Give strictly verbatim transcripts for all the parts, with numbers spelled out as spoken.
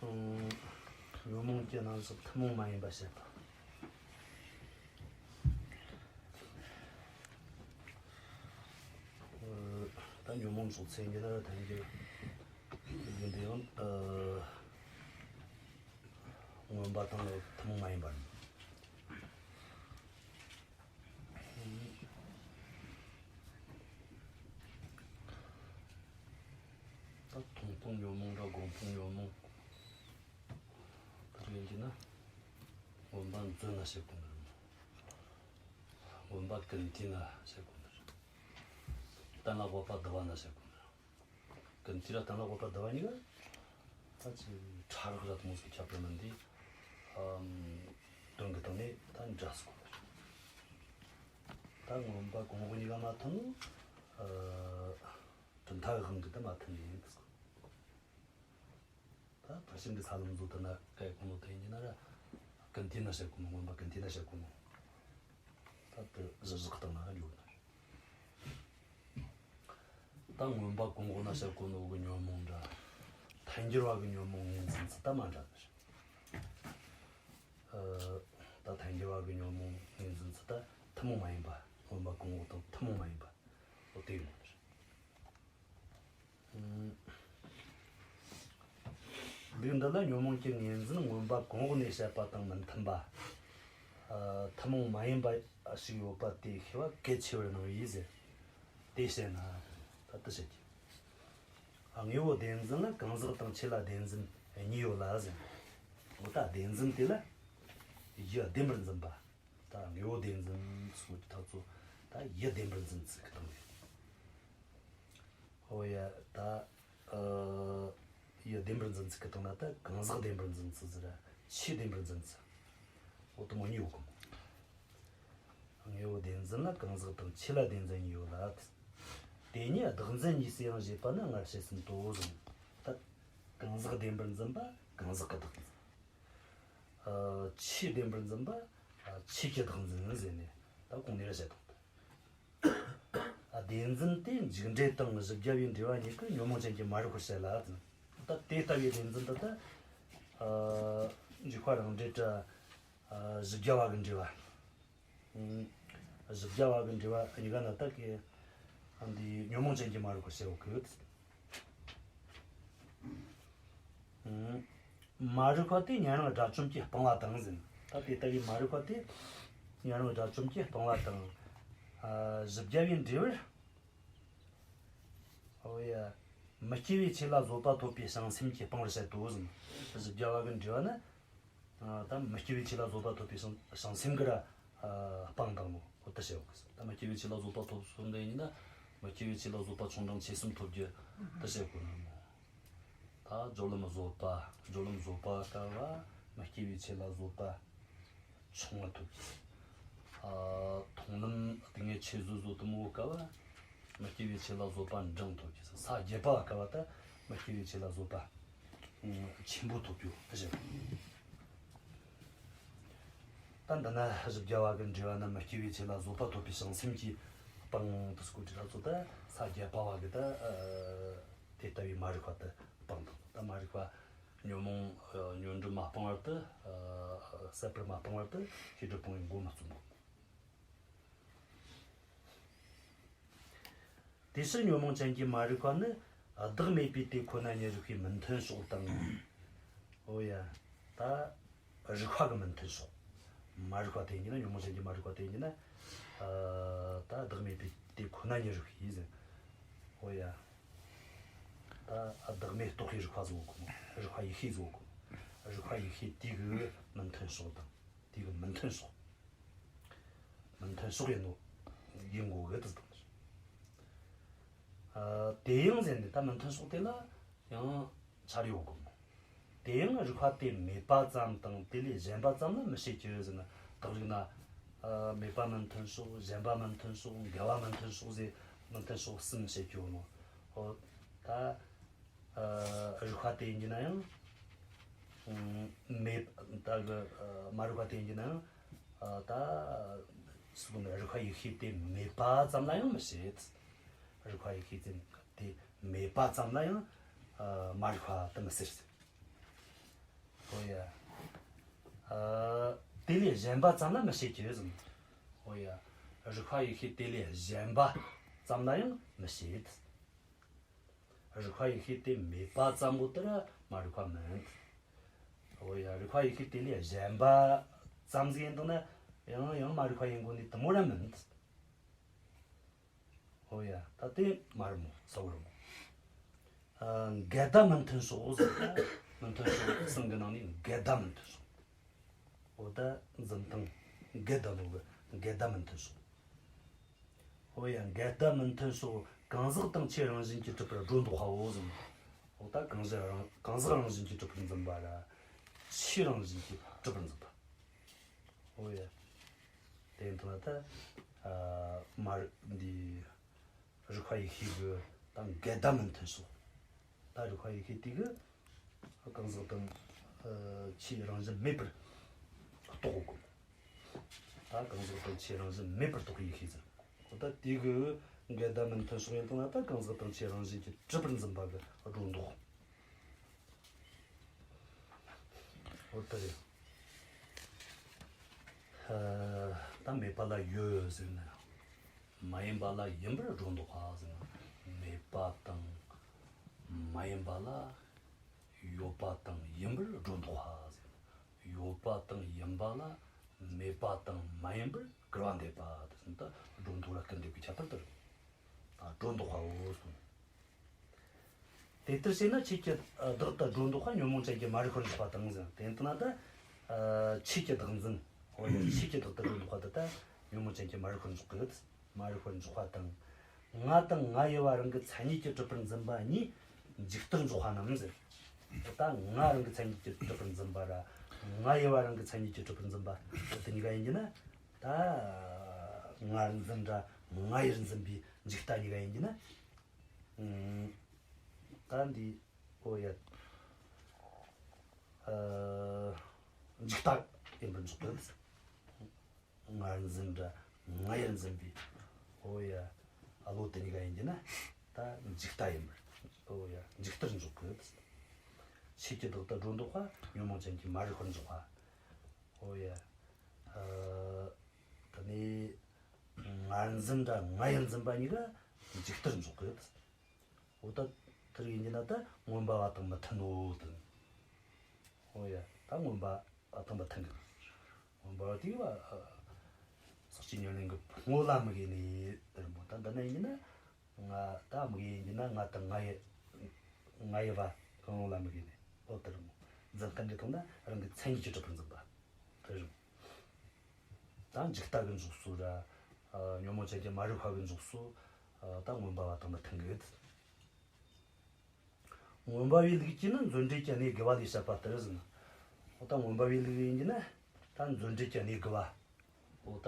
ཉོན་མོངས་ཀྱི་རྣམ་གཞག་ཐུན་མོང་མ་ཡིན་པ་བཤད་པ། ད་ཉོན་མོངས་ཀྱི་མཚན་ཉིད་ལ་ཐལ་འགྱུར་ཡིན་པའི་ཡང་མངོན་པ་དང་ཐུན་མོང་མ་ཡིན་པ། ད་མཐོང་སྤང་ཉོན་མོངས་ར་སྒོམ་སྤང་ཉོན་མོངས། ད་ཡིན་གྱི་ན། སྔོན་པ་མཛོད་ན་བཤད་དགོས་ནི་རེད། སྔོན་པ་ཀུན་དུས་ན་བཤད་དགོས་ནི་རེད། གཏན་ལ་དབབ་པ་བསྡུ་བ་ན་བཤད་དགོས་ནི་རེད། ཀུན་དུས་ར་གཏན་ལ་དབབ་པ་བསྡུ་བ་གཉིས་ཀ་ད་ཅི་ཕྲ་རགས་ར་དུ་མོ་ཟིག་ཁྱབ་པ་མིན་ཏེ། ཨམ། དོན་གྱི་སྟེང་ནས་ད་འདྲ་སོ་གོ་ནི་རེད། ད་སྔོན་པ་གོང་འོག་གཉིས་ཀ་མ་མཐུན་ནོ། ཨ། གྲུབ་མཐའ་གི་དབང་གིས་ད་མ་མཐུན་ནི་ཡིན། ད་ཕར་ཕྱིན་གྱི་ས་ལམ་བཟོ་ལྟ་ན་སྐད་གོ་ནོ་དེ་ཡིན་གྱི་ན་ར། ཀུན་དུས་ན་བཤད་གོ་ནོ། སྔོན་པ་ཀུན་དུས་ན་བཤད་གོ་ནོ། ད་དེ་གཞི་བཞག་སྟེང་ན་འགྱོ་ན་རེད། ད་སྔོན་པ་གོང་འོག་ན་བཤད་གོ་ནོ་གི་ཉོན་མོངས་འདྲ། ཐལ་འགྱུར་བ་གི་ཉོན་མོངས་ངོས་འཛིན་ཚུལ་ད་མ་འདྲ་ནི་རེད། ཨ། ད་ཐལ་འགྱུར་བ་གི་ཉོན་མོངས་ངོས་འཛིན་ཚུལ་ད་ཐུན་མོང་མ་ཡིན་པ། སྔོན་པ་གོང་འོག་དང་ཐུན་མོང་མ་ཡིན་པ། འོ་དེ་ཡོང་ནི་རེད། ལུགས་འདི་ལ་ཉོན་མོངས་ཀྱི་ངོས་འཛིན་མངོན་པ་གོང་འོག་ནས་བཤད་པ་དང་མི་མཐུན་པ། ཨ། ཐུན་མོང་མ་ཡིན་པ་ཞིག་ཡོད་པ་དེ་ཤེས་པ་གལ་ཆེ་བར་སྣང་བས་ཟེར། དེ་བཤད་ན་ད་དེ་བཤད་ཀྱི། ཨ། དངོས་པོ་བདེན་འཛིན་ལ་གང་ཟག་དང་ཆོས་ལ་བདེན་འཛིན་གཉིས་ཡོད་ལ་ཟེར། འོ་ད་བདེན་འཛིན་དེ་ལ་ཡུལ་བདེན་པར་འཛིན་པ། ད་དངོས་པོ་བདེན་འཛིན་སོགས་ཀྱི་ཐག་ཚོ་ད་ཡུལ་བདེན་པར་འཛིན་ཚུལ་གྱི་སྟེང་ནས། ཨོ་ཡ། ད། ཨ། ཡུལ་བདེན་པར་འཛིན་ཚུལ་གྱི་སྟེང་ན་ད་གང་ཟག་བདེན་པར་འཛིན་ཚུལ་ཟེར་ར་ཆོས་བདེན་པར་འཛིན་ཚུལ། འོ་དེ་མོ་གཉིས་ཡོད་གི་མོ། དངོས་པོ་བདེན་འཛིན་ལ་གང་ཟག་དང་ཆོས་ལ་བདེན་འཛིན་གཉིས་ཡོད་ལ། དེ་གཉིས་བདག་འཛིན་གཉིས་སུ་ཡང་བཞེད་པ་ནི་སྔར་བཤད་ཟིན་ཏོ་ཟེར། ད་གང་ཟག་བདེན་པར་འཛིན་པ་གང་ཟག་གི་བདག་འཛིན། ཨ། ཆོས་བདེན་པར་འཛིན་པ། ཨ། ཆོས་ཀྱི་བདག་འཛིན་ཟེར་ནས་ད་གོང་ནས་ར་བཤད་དང་། ཨ། བདེན་འཛིན་དེ་འཇུག་འབྲས་དང་བཞི་བརྒྱ་པའི་འབྲེལ་བ་གཉིས་ཀྱི་ཉོན་མོངས་ཅན་གྱི་མ་རིག་པར་བཤད་ལ། ད་དེ་ལྟ་བུའི་བདེན་འཛིན་འདི་ད། ཨ། འཇུག་པ་རང་འབྲས་ར། ཨ། བཞི་བརྒྱ་པ་གི་འབྲེལ་བ། ཨ། བཞི་བརྒྱ་པ་གི་འབྲེལ་བ་གཉིས་ཀ་ན་ད་གི། ཨ། འདི་ཉོན་མོངས་ཅན་གྱི་མ་རིག་པར་བཤད་ཡོད་གི། མ་རིག་པ་དེ་ཉན་རང་དགྲ་བཅོམ་གྱིས་སྤངས་པ་དང་ཟེར། ད་དེ་ལྟ་བུའི་མ་རིག་པ་དེ་ཉན་རང་དགྲ་བཅོམ་གྱིས་སྤངས་པ་དང་། ཨ། བཞི་བརྒྱ་པའི་འབྲེལ་བར། ཨོ་ཡ། མི་སྐྱེ་བའི་ཆོས་ལ་བཟོད་པ་ཐོབ་པའི་བྱང་སེམས་ཀྱིས་སྤང་བར་བཤད་དོ་ཟེར། བཞི་བརྒྱ་པ་གི་འབྲེལ་བ་ནི། ཨ། ད་མི་སྐྱེ་བའི་ཆོས་ལ་བཟོད་པ་ཐོབ་པའི་བྱང་བྱང་སེམས་ཀྱིས་ར། ཨ། སྤངས་དང་ནོ། འོ་ད་བཤད་ཡོད་གི། ད་མི་སྐྱེ་བའི་ཆོས་ལ་བཟོད་པ་ཐོབ་སོང་དེ་ཡིན་ན། མི་སྐྱེ་བའི་ཆོས་ལ་བཟོད་པ་ཆུང་འབྲིང་ཆེ་གསུམ་ཐོབ་རྒྱུ་ད་བཤད་དགོས་ན་མོ། ད་སྦྱོར་ལམ་བཟོད་པ། སྦྱོར་ལམ་བཟོད་པ་སྐབས་བ་མི་སྐྱེ་བའི་ཆོས་ལ་བཟོད་པ་ཆུང་བ་ཐོབ་རྒྱུ། ཨ། མཐོང་ལམ་སྡུག་བསྔལ་ཆེ་བཟོད་བཟོད་དུ་མོ་སྐབས་བ་མི་སྐྱེ་བའི་ཆོས་ལ་བཟོད་པ་འབྲིང་ཐོབ་རྒྱུ། ས་བརྒྱད་པ་སྐབས་བ་ད་མི་སྐྱེ་བའི་ཆོས་ལ་བཟོད་པ་ཆེན་པོ་ཐོབ་རྒྱུ་ད་བཤད། ད་འདི་ན་བཞི་བརྒྱ་པ་གི་འགྲེལ་བ་ན་མི་སྐྱེ་བའི་ཆོས་ལ་བཟོད་པ་ཐོབ་པའི་བྱང་སེམས་ཀྱིས་སྤངས་དུས་སྐོར་དྲི་ར་ཚོ། ད་ས་བརྒྱད་པ་བ་གི་ད། ཨ། དེ་ལྟ་བུའི་མ་རིག་པ་དེ་སྤངས་དང་། ད་མ་རིག་པ་ཉོན་མོངས་ཉོན་སྒྲིབ་མ་སྤངས་བར་དུ། ཨ། ཟད་པར་མ་སྤངས་བར་དུ་ཤེས་སྒྲིབ་སྤོང་བའི་མགོ་མ་ཚོམ་པ། དེ་ཕྱིར་ཉོན་མོངས་ཅན་གྱི་མ་རིག་པ་ནི་བདག་མེད་པའི་དེ་ཁོ་ན་ཉིད་རིག་པའི་མི་མཐུན་ཕྱོགས་དང་། འོ་ཡ། ད་རིག་པ་གི་མི་མཐུན་ཕྱོགས། མ་རིག་པ་དེ་ཡིན་ན། ཉོན་མོངས་ཅན་གྱི་མ་རིག་པ་དེ་ཡིན་ན། ཨ། ད་བདག་མེད་པའི་དེ་ཁོ་ན་ཉིད་རིག་པའི་ཟེར། འོ་ཡ། ད་བདག་མེད་རྟོགས་པའི་རིག་པ་བཟོ་དགོས། རིག་པ་ཡིད་ཤེས་བཟོ་དགོས། རིག་པ་ཡིད་ཤེས་དེ་གི་མི་མཐུན་ཕྱོགས་དང་། དེ་གི་མི་མཐུན་ཕྱོགས། མི་མཐུན་ཕྱོགས་ཡིན་ནོ། ཡིན་དགོས་གི་དེ་དང་། ཨ། དེ་ཡང་ཟེར་ནས་ད་མི་མཐུན་ཕྱོགས་དེ་ལ་ཡང་ཆ་རེ་ཡོད་གི་མོ། དེ་ཡང་རིག་པ་དེ་མེད་པ་ཙམ་དང་དེ་ལས་གཞན་པ་ཙམ་ལ་མི་བྱེད་ཀྱི་ཟེར་ན། དག་རིག་ན། ཨ། མེད་པ་མི་མཐུན་ཕྱོགས། གཞན་པ་མི་མཐུན་ཕྱོགས། འགལ་བ་མི་མཐུན་ཕྱོགས་ཟེར། མི་མཐུན་ཕྱོགས་གསུམ་བྱེད་ཀྱི་ཡོད་ནོ། འོ་ད། ཨ། རིག་པ་དེ་ཡིན་གྱི་ན་ཡང་། ཨ། མེད། ད་གི། ཨ། མ་རིག་པ་དེ་ཡིན་གྱི་ན་ཡང་། ཨ། ད་སུ་གོ་ནི། རིག་པ་ཡིད་ཤེས་དེ་མེད་པ་ཙམ་ལ་ཡང་མི་བྱེད། རིག་པ་ཡིད་ཤེས་དེ་མེད་པ་ཙམ་ལ་ཡང་། ཨ། མ་རིག་པ་དེ་མི་ཟེར། ཨོ་ཡ། ཨ། དེ་ལས་གཞན་པ་ཙམ་ལ་མི་བྱེད་ཀྱི་ཟེར། ཨོ་ཡ། རིགས་པ་ཡེ་ཤེས་དེ་ལས་གཞན་པ་ཙམ་ལ་ཡང་མི་བྱེད། རིགས་པ་ཡེ་ཤེས་དེ་མེད་པ་ཙམ་པོ་དེ་ར་མ་རིག་པ་མིན། ཨོ་ཡ། རིགས་པ་ཡེ་ཤེས་དེ་ལས་གཞན་པ་ཙམ་ཟིག་ཡིན་དང་ན་ཡང་ཡང་མ་རིག་པ་ཡིན་དགོས་ནི་དེ་མོ་ར་མིན། ཨོ་ཡ། ད་དེ་མ་རེད་མོ། གསལ་བོ་རེད་མོ། ཨ། འགལ་ཟླ་མི་མཐུན་ཕྱོགས་ཟེར་ན། མི་མཐུན་ཕྱོགས་གསུམ་གྱི་ནང་ནས་འགལ་ཟླ་མི་མཐུན་ཕྱོགས། འོ་ད་འཛིན་སྟངས་འགལ་ཟླ་ལོ་གི་འགལ་ཟླ་མི་མཐུན་ཕྱོགས། ཨོ་ཡ། འགལ་ཟླ་མི་མཐུན་ཕྱོགས་གང་ཟག་དང་ཆོས་རང་བཞིན་གྱིས་གྲུབ་པར་སྒྲོ་འདོགས་པའོ་ཟེར། འོ་ད་གང་ཟག་རང་གང་ཟག་རང་བཞིན་གྱིས་གྲུབ་པར་འཛིན་པ་ར། ཆོས་རང་བཞིན་གྱིས་གྲུབ་པར་འཛིན་པ། ཨོ་ཡ། དེ་ཡིན་དུས་ན་ད། ཨ། མ་རེད་འདི། རིགས་པ་ཡེ་ཤེས་ཀྱི་ད་འགལ་ཟླ་མི་མཐུན་ཕྱོགས། ད་རིགས་པ་ཡེ་ཤེས་དེ་གི་གང་ཟག་དང་ཆོས་རང་བཞིན་མེད་པར་རྟོགས་དགོས། ད་གང་ཟག་དང་ཆོས་རང་བཞིན་མེད་པར་རྟོགས་པའི་ཡེ་ཤེས་ཟེར། འོ་ད་དེ་གི་འགལ་ཟླ་མི་མཐུན་ཕྱོགས་ཡིན་དུས་ན་ད་གང་ཟག་དང་ཆོས་རང་བཞིན་གྱིས་གྲུབ་པར་འཛིན་པ་གི་སྒྲོ་འདོགས། འོ་ད་རེད། ཨ། ད་མེད་པ་ལ་ཡོད་ཟེར་ན། མ་ཡིན་པ་ལ་ཡིན་པར་སྒྲོ་འདོགས་པ་ཟེར་ན། མེད་པ་དང་མ་ཡིན་པ་ལ་ཡོད་པ་དང་ཡིན་པར་སྒྲོ་འདོགས་པ་ཟེར་ན། ཡོད་པ་དང་ཡིན་པ་ལ་མེད་པ་དང་མ་ཡིན་པར་གུར་བ་འདེབས་པ་དེ་ཟེར་ན། ད་སྒྲོ་འདོགས་ལ་སྐུར་འདེབས་པའི་ཁྱད་པར་དེ་རེད། ད་སྒྲོ་འདོགས་པའོ་གསུངས། དེ་ལྟར་བྱས་ན་ཆོས་ཀྱི་བདག་ཏུ་སྒྲོ་འདོགས་པ་ཉོན་མོངས་ཅན་གྱི་མ་རིག་པར་འཇོག་པ་དང་ཟེར། དེ་ལྟ་ན་ད། ཨ། ཆོས་ཀྱི་བདག་འཛིན། འོ་ཡ། ཆོས་ཀྱི་བདག་ཏུ་སྒྲོ་འདོགས་པ་དེ་ད་ཉོན་མོངས་ཅན་གྱི་མ་རིག་པར་འཇོག་གི། མ་རིག་པར་འཇོག་པ་དང་། ང་དང་ང་ཡི་བ་རང་གི་མཚན་ཉིད་ཀྱིས་གྲུབ་པར་འཛིན་པ་གཉིས་འཇིག་ལྟར་འཇོག་པ་རྣམས་ཟེར། དེ་ད་ང་རང་གི་མཚན་ཉིད་ཀྱིས་གྲུབ་པར་འཛིན་པ་ར། ང་ཡི་བ་རང་གི་མཚན་ཉིད་ཀྱིས་གྲུབ་པར་འཛིན་པ། དེ་གཉིས་ཀ་ཡིན་གྱི་ན། ད་ངར་འཛིན་ར་ང་ཡིར་འཛིན་པའི་འཇིག་ལྟ་གཉིས་ཀ་ཡིན་གྱི་ན། ཨུམ། ད་འདི། ཨོ་ཡ། ཨ། འཇིག་ལྟ་ཡིན་པར་འཇོག་གི། ངར་འཛིན་ར་ང་ཡིར་འཛིན་པའི། ཨོ་ཡ། ཨ། བློ་དེ་གཉིས་ཀ་ཡིན་གྱི་ན། ད་འཇིག་ལྟ་ཡིན་པར། ཨོ་ཡ། འཇིག་ལྟར་འཇོག་གི། ཆོས་ཀྱི་བདག་ཏུ་སྒྲོ་འདོགས་པ་ཉོན་མོངས་ཅན་གྱི་མ་རིག་པར་འཇོག་པ། ཨོ་ཡ། ཨ། དེ་ནས་ངར་འཛིན་ར་ང་ཡིར་འཛིན་པ་གཉིས་ཀ་འཇིག་ལྟར་འཇོག་གི། འོ་ད་དེ་རིགས་ཡིན་གྱི་ན་ད་མངོན་པ་བ་དང་མི་མཐུན་ནོ་དང་། འོ་ཡ། ད་མངོན་པ་བ་དང་མི་མཐུན་གི། མངོན་པ་བ་དེ་བ། ཨ། ཟག་བཅས་ཉེར་ལེན་གྱི་ཕུང་པོ་ལ་དམིགས་ནས་དེ་རེད་མོ། ད་འདི་ན་ཡིན་གྱི་ན། ང་ད་དམིགས་ཡུལ་ཡིན་གྱི་ན་ང་དང་ང་ཡི། ང་ཡི་བ་གང་རུང་ལ་དམིགས་ནས། འོ་དེ་རེད་མོ། འཛིན་སྟངས་འདི་དང་ན་རང་གི་མཚན་ཉིད་ཀྱིས་གྲུབ་པར་འཛིན་པ། དེ་རེད་མོ། ད་འཇིག་ལྟ་གི་འཇོག་སྲོལ་ར། ཨ། ཉོན་མོངས་ཅན་གྱི་མ་རིག་པ་གི་འཇོག་སྲོལ། ཨ། ད་མངོན་པ་བ་དང་མི་མཐུན་གི། མངོན་པ་བའི་ལུགས་ཀྱིས་ནི་མཛོད་འགྲེལ་གྱི་གནས་དགུ་པ་ལས་བཤད་པ་ལྟར་ཟེར་ན། འོ་ད་མངོན་པ་བའི་ལུགས་ཡིན་གྱི་ན། ད་མཛོད་འགྲེལ་གྱི་གནས་དགུ་པ། འོ་ད་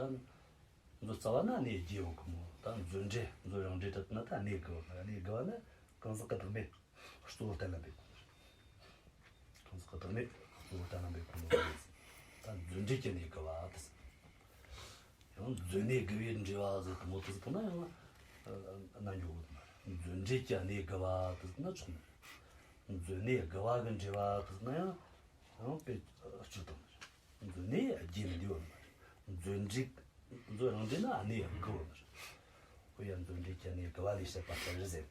མཛོད་རྩ་བ་ན་གནས་བརྒྱད་ཡོད་གི་མོ། ད་མཛོད་འགྲེལ་མཛོད་རང་འགྲེལ་དུ་ན་ད་གནས་དགུ་པ། གནས་དགུ་པ་ནི་གང་ཟག་གི་བདག་མེད་གཙོ་བོར་བསྟན་ལ་འབད་དགོས། གང་ཟག་གི་བདག་མེད་གཙོ་བོར་བསྟན་ལ་འབད་དགོས་མོ། ད་མཛོད་འགྲེལ་གྱི་གནས་དགུ་པ་དེ་ཟེར། ཡང་མཛོད་གནས་དགུ་པའི་འགྲེལ་པ་ཟེར་དུ་མོ་དེ་ཟེར་ན་ཡང་། ཨ། རྣལ་འབྱོར་གོ་མ་རེད། མཛོད་འགྲེལ་གྱི་གནས་དགུ་པ་དེ་ཟེར་ན་ཆོག་མ་རེད། མཛོད་གནས་དགུ་པ་གི་འགྲེལ་པ་དེ་ཟེར་ན་ཡང་། ཡང་དཔེ་སྤྱིར་བཏང་མ་རེད། མཛོད་གནས་རྒྱས་མི་འདུག་བ་མ་རེད། མཛོད་འགྲེལ། མཛོད་རང་འགྲེལ་ན་གནས་དགུ་བ་མ་རེད། ཨོ་ཡ། མཛོད་འགྲེལ་གྱི་གནས་དགུ་པ་ལས་བཤད་པ་ལྟར་ཟེར།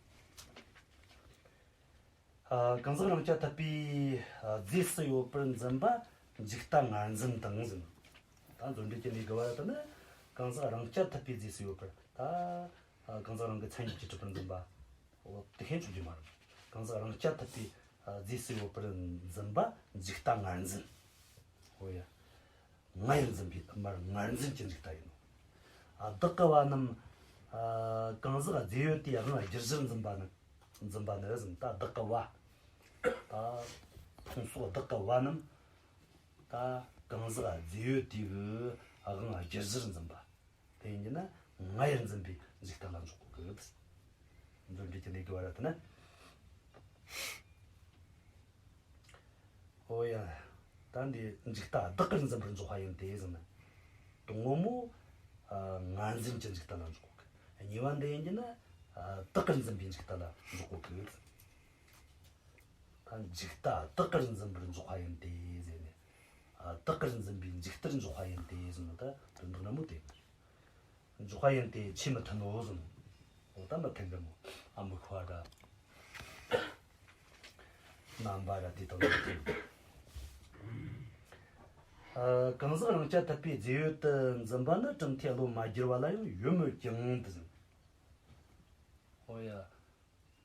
ཨ། གང་ཟག་རང་རྐྱ་ཐུབ་པའི། ཨ། རྫས་སུ་ཡོད་པར་འཛིན་པ་འཇིག་ལྟ་ངར་འཛིན་དང་ཟེར། ད་མཛོད་འགྲེལ་གྱི་གནས་དགུ་པ་ལ་ལྟ་ན། གང་ཟག་རང་རྐྱ་ཐུབ་པའི་རྫས་སུ་ཡོད་པར། ད། ཨ། གང་ཟག་རང་གི་མཚན་ཉིད་ཀྱིས་གྲུབ་པར་འཛིན་པ། འོ་དེ་ཤེས་ཆོག་རྒྱུ་མ་རེད། གང་ཟག་རང་རྐྱ་ཐུབ་པའི། ཨ། རྫས་སུ་ཡོད་པར་འཛིན་པ་འཇིག་ལྟ་ངར་འཛིན། འོ་ཡ། ང་ཡིར་འཛིན་པའི་མར་ངར་འཛིན་གྱི་འཇིག་ལྟ་ཡིན་ནོ། ཨ། བདག་གི་བ་རྣམས། ཨ། གང་ཟག་རྫས་ཡོད་དེའི་དབང་བསྒྱུར་གཞིར་འཛིན་པ་ནི། འཛིན་པ་ནི་ཟེར། ད་བདག་གི་བ། ད་ཕུང་སོགས་བདག་གི་བ་རྣམས། ད་གང་ཟག་རྫས་ཡོད་དེ་གི་དབང་བསྒྱུར་གཞིར་འཛིན་པ། དེ་ཡིན་གྱི་ན་ང་ཡིར་འཛིན་པའི་འཇིག་ལྟ་ལ་འཇོག་གོ་གི། མཛོད་འགྲེལ་གྱི་གནས་དགུ་པ་ར་ལྟ་ན། ཨོ་ཡ། ད་འདི་འཇིག་ལྟ་བདག་གིར་འཛིན་པར་འཇོག་པ་ཡིན་ཏེ་ཟེར་ན། དང་པོ་མོ། ཨ། ངར་འཛིན་གྱི་འཇིག་ལྟ་ལ་འཇོག་གི། གཉིས་པ་འདི་ཡིན་གྱི་ན། ཨ། བདག་གིར་འཛིན་པའི་འཇིག་ལྟ་ལ་འཇོག་གོ་གི། ད་ འཇིག་ལྟ་བདག་གིར་འཛིན་པར་འཇོག་པ་ཡིན་ཏེ་ཟེར་ནས། བདག་གིར་འཛིན་པའི་འཇིག་ལྟར་འཇོག་པ་ཡིན་ཏེ་ཟེར་ནོ་ད་དོན་དག་འདྲ་མོ་དེ། འཇོག་པ་ཡིན་ཏེ་ཆོས་མི་མཐུན་ནོ་ཟེར་ནོ། འོ་ད་མི་མཐུན་གི་མོ། ཨ་མི་ཁ་བ་འདྲ། རྣམ་པ་ར་དེ་དང་མི་མཐུན། ཨ། གང་ཟག་རང་རྐྱ་ཐུབ་པའི་རྫས་ཡོད་དུ་འཛིན་པ་ནི་གྲུབ་མཐས་བློ་མ་བསྒྱུར་བ་ལ་ཡང་ཡོད་མོད་ཀྱང་དུ་ཟེར། འོ་ཡ།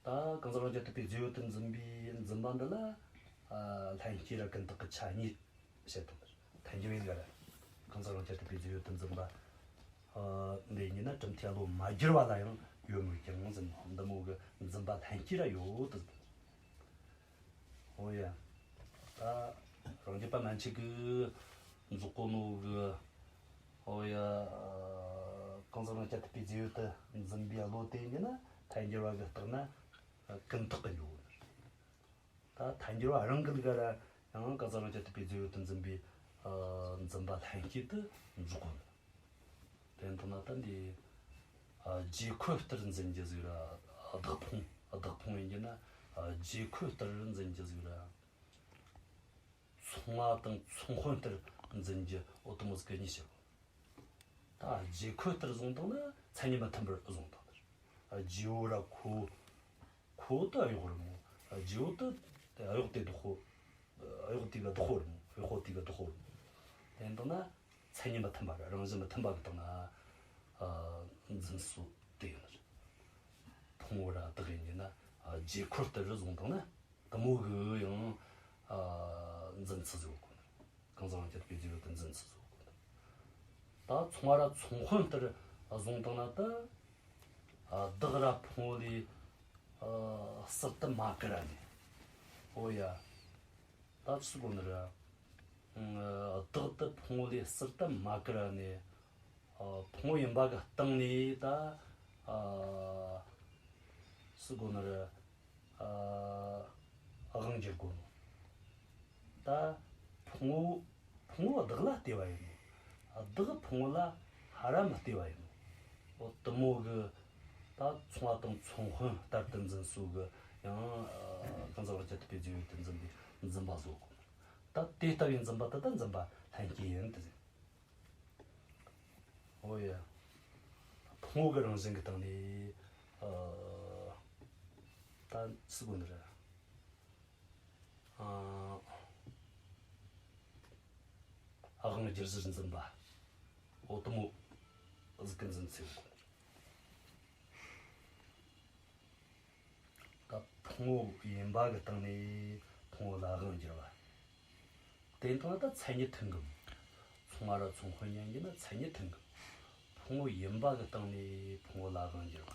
ད་གང་ཟག་རང་རྐྱ་ཐུབ་པའི་རྫས་ཡོད་དུ་འཛིན་པའི་འཛིན་པ་འདི་ལ། ཨ། ལྷན་སྐྱེས་ར་ཀུན་བརྟགས་ཀྱི་ཆ་གཉིས་བཤད་དང་། ཐལ་འགྱུར་བའི་ལ་ར། གང་ཟག་རང་རྐྱ་ཐུབ་པའི་རྫས་ཡོད་དུ་འཛིན་པ། ཨ། འདི་གཉིས་ནི་གྲུབ་མཐས་བློ་མ་བསྒྱུར་བ་ལ་ཡང་ཡོད་མོད་ཀྱང་ཟེར། འདི་མོ་གི་འཛིན་པ་ལྷན་སྐྱེས་ར་ཡོད་དུ་ཟེར། འོ་ཡ། ད་རང་རྒྱུད་པ་མན་ཆད་ཀྱིས་འཇོག་གོ་ནོ་གི། འོ་ཡ། གང་ཟག་རང་རྐྱ་ཐུབ་པའི་རྫས་ཡོད་དུ་འཛིན་པའི་བློ་དེ་ཉིད་ནི་ཐལ་འགྱུར་བ་གི་རྟགས་ན་ཀུན་བརྟགས་ཀྱི་འཇོག་གོ་ནི། ད་ཐལ་འགྱུར་བ་རང་གི་ལུགས་ལ་ཡང་གང་ཟག་རང་རྐྱ་ཐུབ་པའི་རྫས་ཡོད་དུ་འཛིན་པའི། ཨ། འཛིན་པ་ལྷན་སྐྱེས་དུ་འཇོག་གོ་ནི། དེ་ལྟ་ན་ད་འདི། ཨ། རྗེས་འཁོད་ལྟར་འཛིན་རྒྱུ་ཟིག་ར། བདག་ཕུང་། བདག་ཕུང་ཡིན་རྒྱུ་ན། ཨ། རྗེས་འཁོད་ལྟར་འཛིན་རྒྱུ་ཟིག་ར། མཚུངས་པ་དང་མཚུངས་དཔོན་ལྟར་འཛིན་རྒྱུ། འོ་དེ་མོ་ཟིག་གི་གཉིས་བཤད་གོ། ད་རྗེས་འཁོད་ལྟར་བཟུང་བཏང་ན་མཚན་ཉིད་མི་མཐུན་པར་བཟུང་བཏང་ནི། རྗེ་བོ་ར་ཁོ་བོ། ཁོ་བོ་དེ་གཡོག་རེད་མོ། རྗེ་བོ་དེ་གཡོག་དེ་བདག་པོ། གཡོག་དེ་གི་བདག་པོ་རེད་མོ། གཡོག་པོ་དེ་གི་བདག་པོ་རེད་མོ། དེ་ལྟ་ན་མཚན་ཉིད་མི་མཐུན་པ་ར་རང་བཞིན་མི་མཐུན་པ་གི་སྟེང་ན། ཨ། འཛིན་སྲོལ་དེ་ཡོད་ནི་རེད། ཕུང་པོ་ར་བདག་ཡིན་རྒྱུ་ན། ཨ། རྗེས་འཁོད་ལྟར་བཟུང་བཏང་ན། དེ་མོ་གི་ཡང་། ཨ། འཛིན་ཚུལ་ཟིག་ཡོད་གོ་ནི། གང་ཟག་རང་རྐྱ་ཐུབ་པའི་རྫས་ཡོད་དུ་འཛིན་ཚུལ་ཟིག་ཡོད་གོ་ནི། ད་མཚུངས་པ་ར་མཚུངས་དཔོན་ལྟར་བཟུང་བཏང་ན་ད། ཨ། བདག་ར་ཕུང་པོ་ལས། ཨ། ཟུར་དུ་མ་བཀར་ནས། འོ་ཡ། ད་ཆི་ཟེར་གོ་ནི་རེད། ཨ། བདག་དེ་ཕུང་པོ་ལས་ཟུར་དུ་མ་བཀར་ནས། ཨ། ཕུང་པོ་ཡིན་པ་གི་སྟེང་ནས་ད། ཨ། ཟེར་གོ་ནི་རེད། ཨ། དབང་བསྒྱུར་གོ་ནོ། ད་ཕུང་པོ། ཕུང་པོ་བདག་ལ་ལྟོས་པ་ཡིན་ནོ། བདག་ཕུང་པོ་ལ་ཧ་ར་མི་ལྟོས་པ་ཡིན་ནོ། འོ་དེ་མོ་གི་ད་མཚུངས་པ་དང་མཚུངས་དཔོན་ལྟར་དུ་འཛིན་སྲོལ་གི་ཡང་། ཨ། གང་ཟག་རང་རྐྱ་ཐུབ་པའི་རྫས་ཡོད་དུ་འཛིན་པའི་འཛིན་པ་བཟོ་གོ་ནོ། ད་དེ་ལྟ་བུའི་འཛིན་པ་དེ་ད་འཛིན་པ་ལྷན་སྐྱེས་ཡིན་དུ་ཟེར། འོ་ཡ། ཕུང་པོ་གི་རང་བཞིན་གྱི་སྟེང་ནས། ཨ། ད་ཟེར་གོ་ནི་རེད། ཨ། དབང་བསྒྱུར་ཟུར་འཛིན་པ། འོ་དེ་མོ་ཟིག་གི་འཛིན་ཚུལ་ཡོད་གོ་ནི། ད་ཕུང་པོ་ཡིན་པ་གི་སྟེང་ནས་ཕུང་པོ་ལ་དབང་བསྒྱུར་བ། དེ་ལྟ་ན་ད་མཚན་ཉིད་མཐུན་གི། མཚུངས་པ་ར་མཚུངས་དཔོན་ཡིན་རྒྱུ་ན་མཚན་ཉིད་མཐུན་གི། ཕུང་པོ་ཡིན་པ་གི་སྟེང་ནས་ཕུང་པོ་ལ་དབང་བསྒྱུར་བ།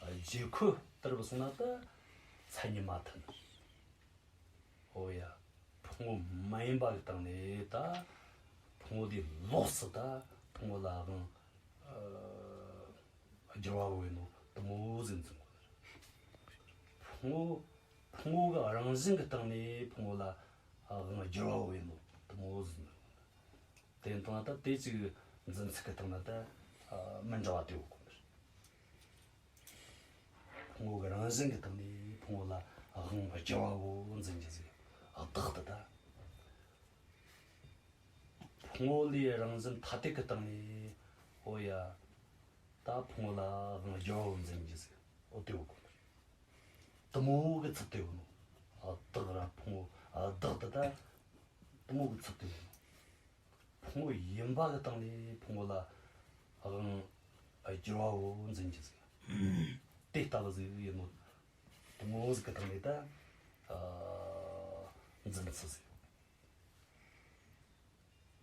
རྗེས་འཁོད་ལྟར་བུད་སོང་ན་ད་མཚན་ཉིད་མ་མཐུན། འོ་ཡ། ཕུང་པོ་མ་ཡིན་པ་གི་སྟེང་ནས་ད་ཕུང་པོ་དེ་ལོགས་སུ་ད་ཕུང་པོ་ལ་དབང་། ཨ། བསྒྱུར་བ་བོ་ཡིན་ནོ་དེ་མོ་ཟིག་འཛིན་གོ་ནི། ཕུང་པོ། ཕུང་པོ་གི་རང་བཞིན་གི་སྟེང་ནས་ཕུང་པོ་ལ་དབང་བསྒྱུར་བ་བོ་ཡིན་ནོ་དེ་མོ་ཟིག་འཛིན་གོ་ནི། དེ་ལྟ་ན་ད་དེ་གཅིག་འཛིན་ཚུལ་གི་སྟེང་ན་ད། ཨ། མི་འདྲ་བ་དེ་ཡོད་གོ་ནི། ཕུང་པོ་གི་རང་བཞིན་གི་སྟེང་ནས་ཕུང་པོ་ལ་དབང་བསྒྱུར་བ་བོ་འཛིན་རྒྱུ་ཟིག་བདག་ཏུ་ད། ཕུང་པོ་ལས་རང་བཞིན་ཐ་དད་ཀྱི་སྟེང་ནས། འོ་ཡ། ད་ཕུང་པོ་ལ་དབང་བསྒྱུར་བ་བོ་འཛིན་རྒྱུ་ཟིག་འོ་དེ་ཡོད་གོ་ནི། དེ་མོ་གི་ཚུལ་དེ་ཡོད་ནོ། བདག་ར་ཕུང་པོ་བདག་ཏུ་ད། དེ་མོ་གི་ཚུལ་དེ་ཡོད་ནོ། ཕུང་པོ་ཡིན་པ་གི་སྟེང་ནས་ཕུང་པོ་ལ་དབང་བསྒྱུར་བ་བོ་འཛིན་རྒྱུ་ཟིག་དེ་ལྟ་བུ་ཟིག་ཡིན་ནོ། དེ་མོ་ཟིག་གི་སྟེང་ནས་ད། ཨ། འཛིན་ཚུལ་ཟིག་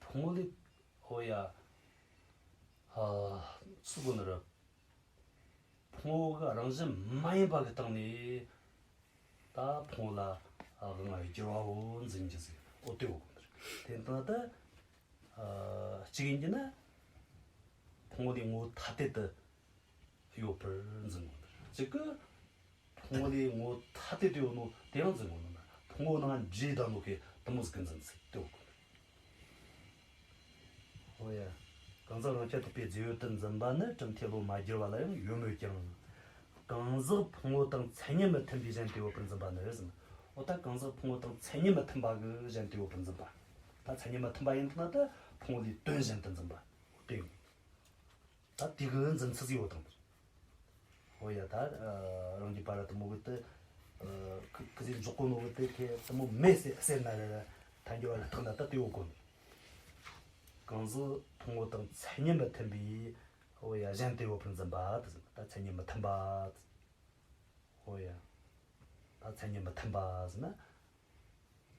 ཕུང་པོ་ལས། འོ་ཡ། ཨ། ཟེར་གོ་ནི་རེད། ཕུང་པོ་གི་རང་བཞིན་མ་ཡིན་པ་གི་སྟེང་ནས་ད་ཕུང་པོ་ལ་དབང་བསྒྱུར་བ་བོ་འཛིན་རྒྱུ་ཟིག་འོ་དེ་ཡོད་གོ་ནི་རེད། དེ་ལྟ་ན་ད། ཨ། གཅིག་ཡིན་རྒྱུ་ན། ཕུང་པོ་ལས་ངོ་བོ་ཐ་དད་དུ་ཡོད་པར་འཛིན་གོ་ནི་རེད། གཅིག་གི། ཕུང་པོ་ལས་ངོ་བོ་ཐ་དད་དུ་ཡོད་ནོ་དེ་ཡང་འཛིན་གོ་ནི་མ། ཕུང་པོ་ནང་འདྲེས་བསྡད་ནོ་གི་དེ་མོ་ཟིག་གི་འཛིན་ཚུལ་དེ་ཡོད་གོ་ནི། འོ་ཡ། གང་ཟག་རང་རྐྱ་ཐུབ་པའི་རྫས་ཡོད་དུ་འཛིན་པ་ནི་གྲུབ་མཐས་བློ་མ་བསྒྱུར་བ་ལ་ཡང་ཡོད་མོད་ཀྱང་། གང་ཟག་ཕུང་པོ་དང་མཚན་ཉིད་མི་མཐུན་པའི་གཞན་དུ་ཡོད་པར་འཛིན་པ་ནི་ཟེར། འོ་ད་གང་ཟག་ཕུང་པོ་དང་མཚན་ཉིད་མི་མཐུན་པ་གི་གཞན་དུ་ཡོད་པར་འཛིན་པ། ད་མཚན་ཉིད་མི་མཐུན་པ་ཡིན་ན་ད་ཕུང་པོ་ལས་དོན་གཞན་དུ་འཛིན་པ། དེ་ཡིན། ད་དེ་གི་འཛིན་ཚུལ་ཟིག་ཡོད་དང་། འོ་ཡ་ད་རང་རྒྱུད་པ་ར་དུ་མོ་གི་དེ་ཁི་ཟིག་འཇོག་གོ་ནོ་གི་དེ་ཁེ་དུ་མོ་མེད་ཟེར་ཟེར་ན་ར་ཐལ་འགྱུར་བ་ལ་བརྟགས་ན་ད་དེ་ཡོད་གོ་ནི། གང་ཟག་ཕུང་པོ་དང་མཚན་ཉིད་མི་མཐུན་པའི། འོ་ཡ་གཞན་དུ་ཡོད་པར་འཛིན་པ་དེ་ཟེར། ད་མཚན་ཉིད་མི་མཐུན་པ། འོ་ཡ། ད་མཚན་ཉིད་མི་མཐུན་པ་ཟེར་ན།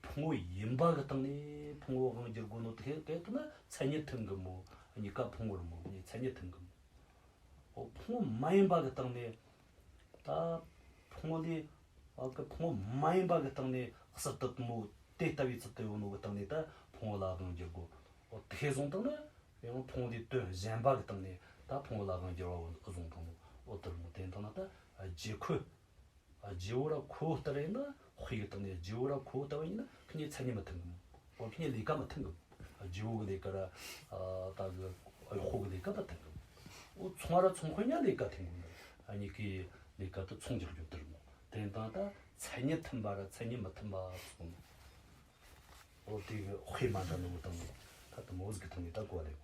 ཕུང་པོ་ཡིན་པ་གི་སྟེང་ནས་ཕུང་པོ་དབང་བསྒྱུར་དགོས་ནོ་དེ་དེ་ལྟ་ན་མཚན་ཉིད་མཐུན་གི་མོ། གཉིས་ཀ་ཕུང་པོ་རེད་མོ། གཉིས་མཚན་ཉིད་མཐུན་གི་མོ། འོ་ཕུང་པོ་མ་ཡིན་པ་གི་སྟེང་ནས། ད་ཕུང་པོ་ལས་ཨ་གི་ཕུང་པོ་མ་ཡིན་པ་གི་སྟེང་ནས་གསར་དུ་མོ་དེ་ལྟ་བུའི་ཚུལ་དུ་ཡོད་ནོ་གི་སྟེང་ནས་ད་ཕུང་པོ་ལ་དབང་བསྒྱུར་དགོས། འོ་དེ་བཟུང་སྟེང་ན། ཡང་ཕུང་པོ་དེའི་དོན་གཞན་པ་གི་སྟེང་ནས་ད་ཕུང་པོ་ལ་དབང་བསྒྱུར་བ་བོ་བཟུང་དང་ནོ། འོ་དེར་མོ་དེ་ལྟ་ན་ད་རྒྱུ་ཁོ། རྗེ་བོ་ར་ཁོ་ལྟར་ཡིན་ན་དཔེ་གི་སྟེང་ནས་རྗེ་བོ་ར་ཁོ་ལྟ་བུ་ཡིན་ན་ཁི་གཉིས་མཚན་ཉིད་མི་མཐུན་གི་མོ། འོ་ཁི་གཉིས་ལས་ཀ་མི་མཐུན་གི་མོ། རྗེ་བོ་གི་ལས་ཀ་ར་ད་གི་གཡོག་པོ་གི་ལས་ཀ་མི་མཐུན་གི་མོ། འོ་ཚོང་ར་ཚོང་དཔོན་གཉིས་ལས་ཀ་མཐུན་གི་མོ། གཉིས་ཀའི་ལས་ཀ་དེ་ཚོང་རྒྱག་རྒྱུ་དེར་མོ། དེ་དང་ད་མཚན་ཉིད་མཐུན་པ་ར་མཚན་ཉིད་མི་མཐུན་པ་ཚོགས་མོ། འོ་དེ་གི་དཔེ་མ་འདྲ་ནོ་དང་ནོ་ད་དུ་མོ་ཟིག་གི་སྟེང་ནས་ད་གོ་བ་ལེན་དགོས།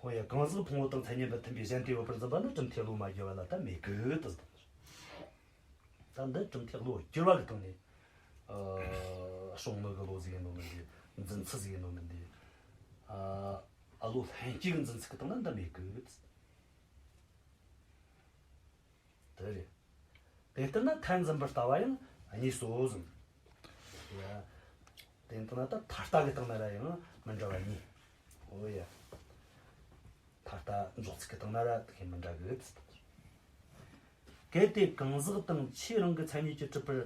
འོ་ཡ། གང་ཟག་ཕུང་པོ་དང་མཚན་ཉིད་མི་མཐུན་པའི་གཞན་དུ་ཡོད་པར་འཛིན་པ་ནི་གྲུབ་མཐས་བློ་མ་བསྒྱུར་བ་ལ་ད་མེད་གི་དུ་ཟེར། ད་འདི་གྲུབ་མཐས་བློ་བསྒྱུར་བ་གི་སྟེང་ནས། ཨ། སྲུང་མི་གི་བློ་ཟིག་ཡིན་ནོ་མིན་འདི། འཛིན་ཚུལ་ཟིག་ཡིན་ནོ་མིན་འདི། ཨ། ཨ་བློ་ལྷན་སྐྱེས་ཀྱི་འཛིན་ཚུལ་གི་སྟེང་ན་འདི་མེད་གི། དེ་རེད། དེ་ལྟར་ན་མཐར་འཛིན་པར་ལྟ་བ་ཡང་གཉིས་སོ་ཟེར། ཡ། དེ་ལྟར་ན་ད་མཐར་ལྟ་གི་སྟེང་ན་ར་ཡང་མི་འདྲ་བ་གཉིས། འོ་ཡ། མཐར་ལྟ་འཇོག་ཚུལ་གི་སྟེང་ན་ར་དེ་མི་འདྲ་གི། གལ་ཏེ་གང་ཟག་དང་ཆོས་རང་གི་མཚན་ཉིད་ཀྱིས་གྲུབ་པར།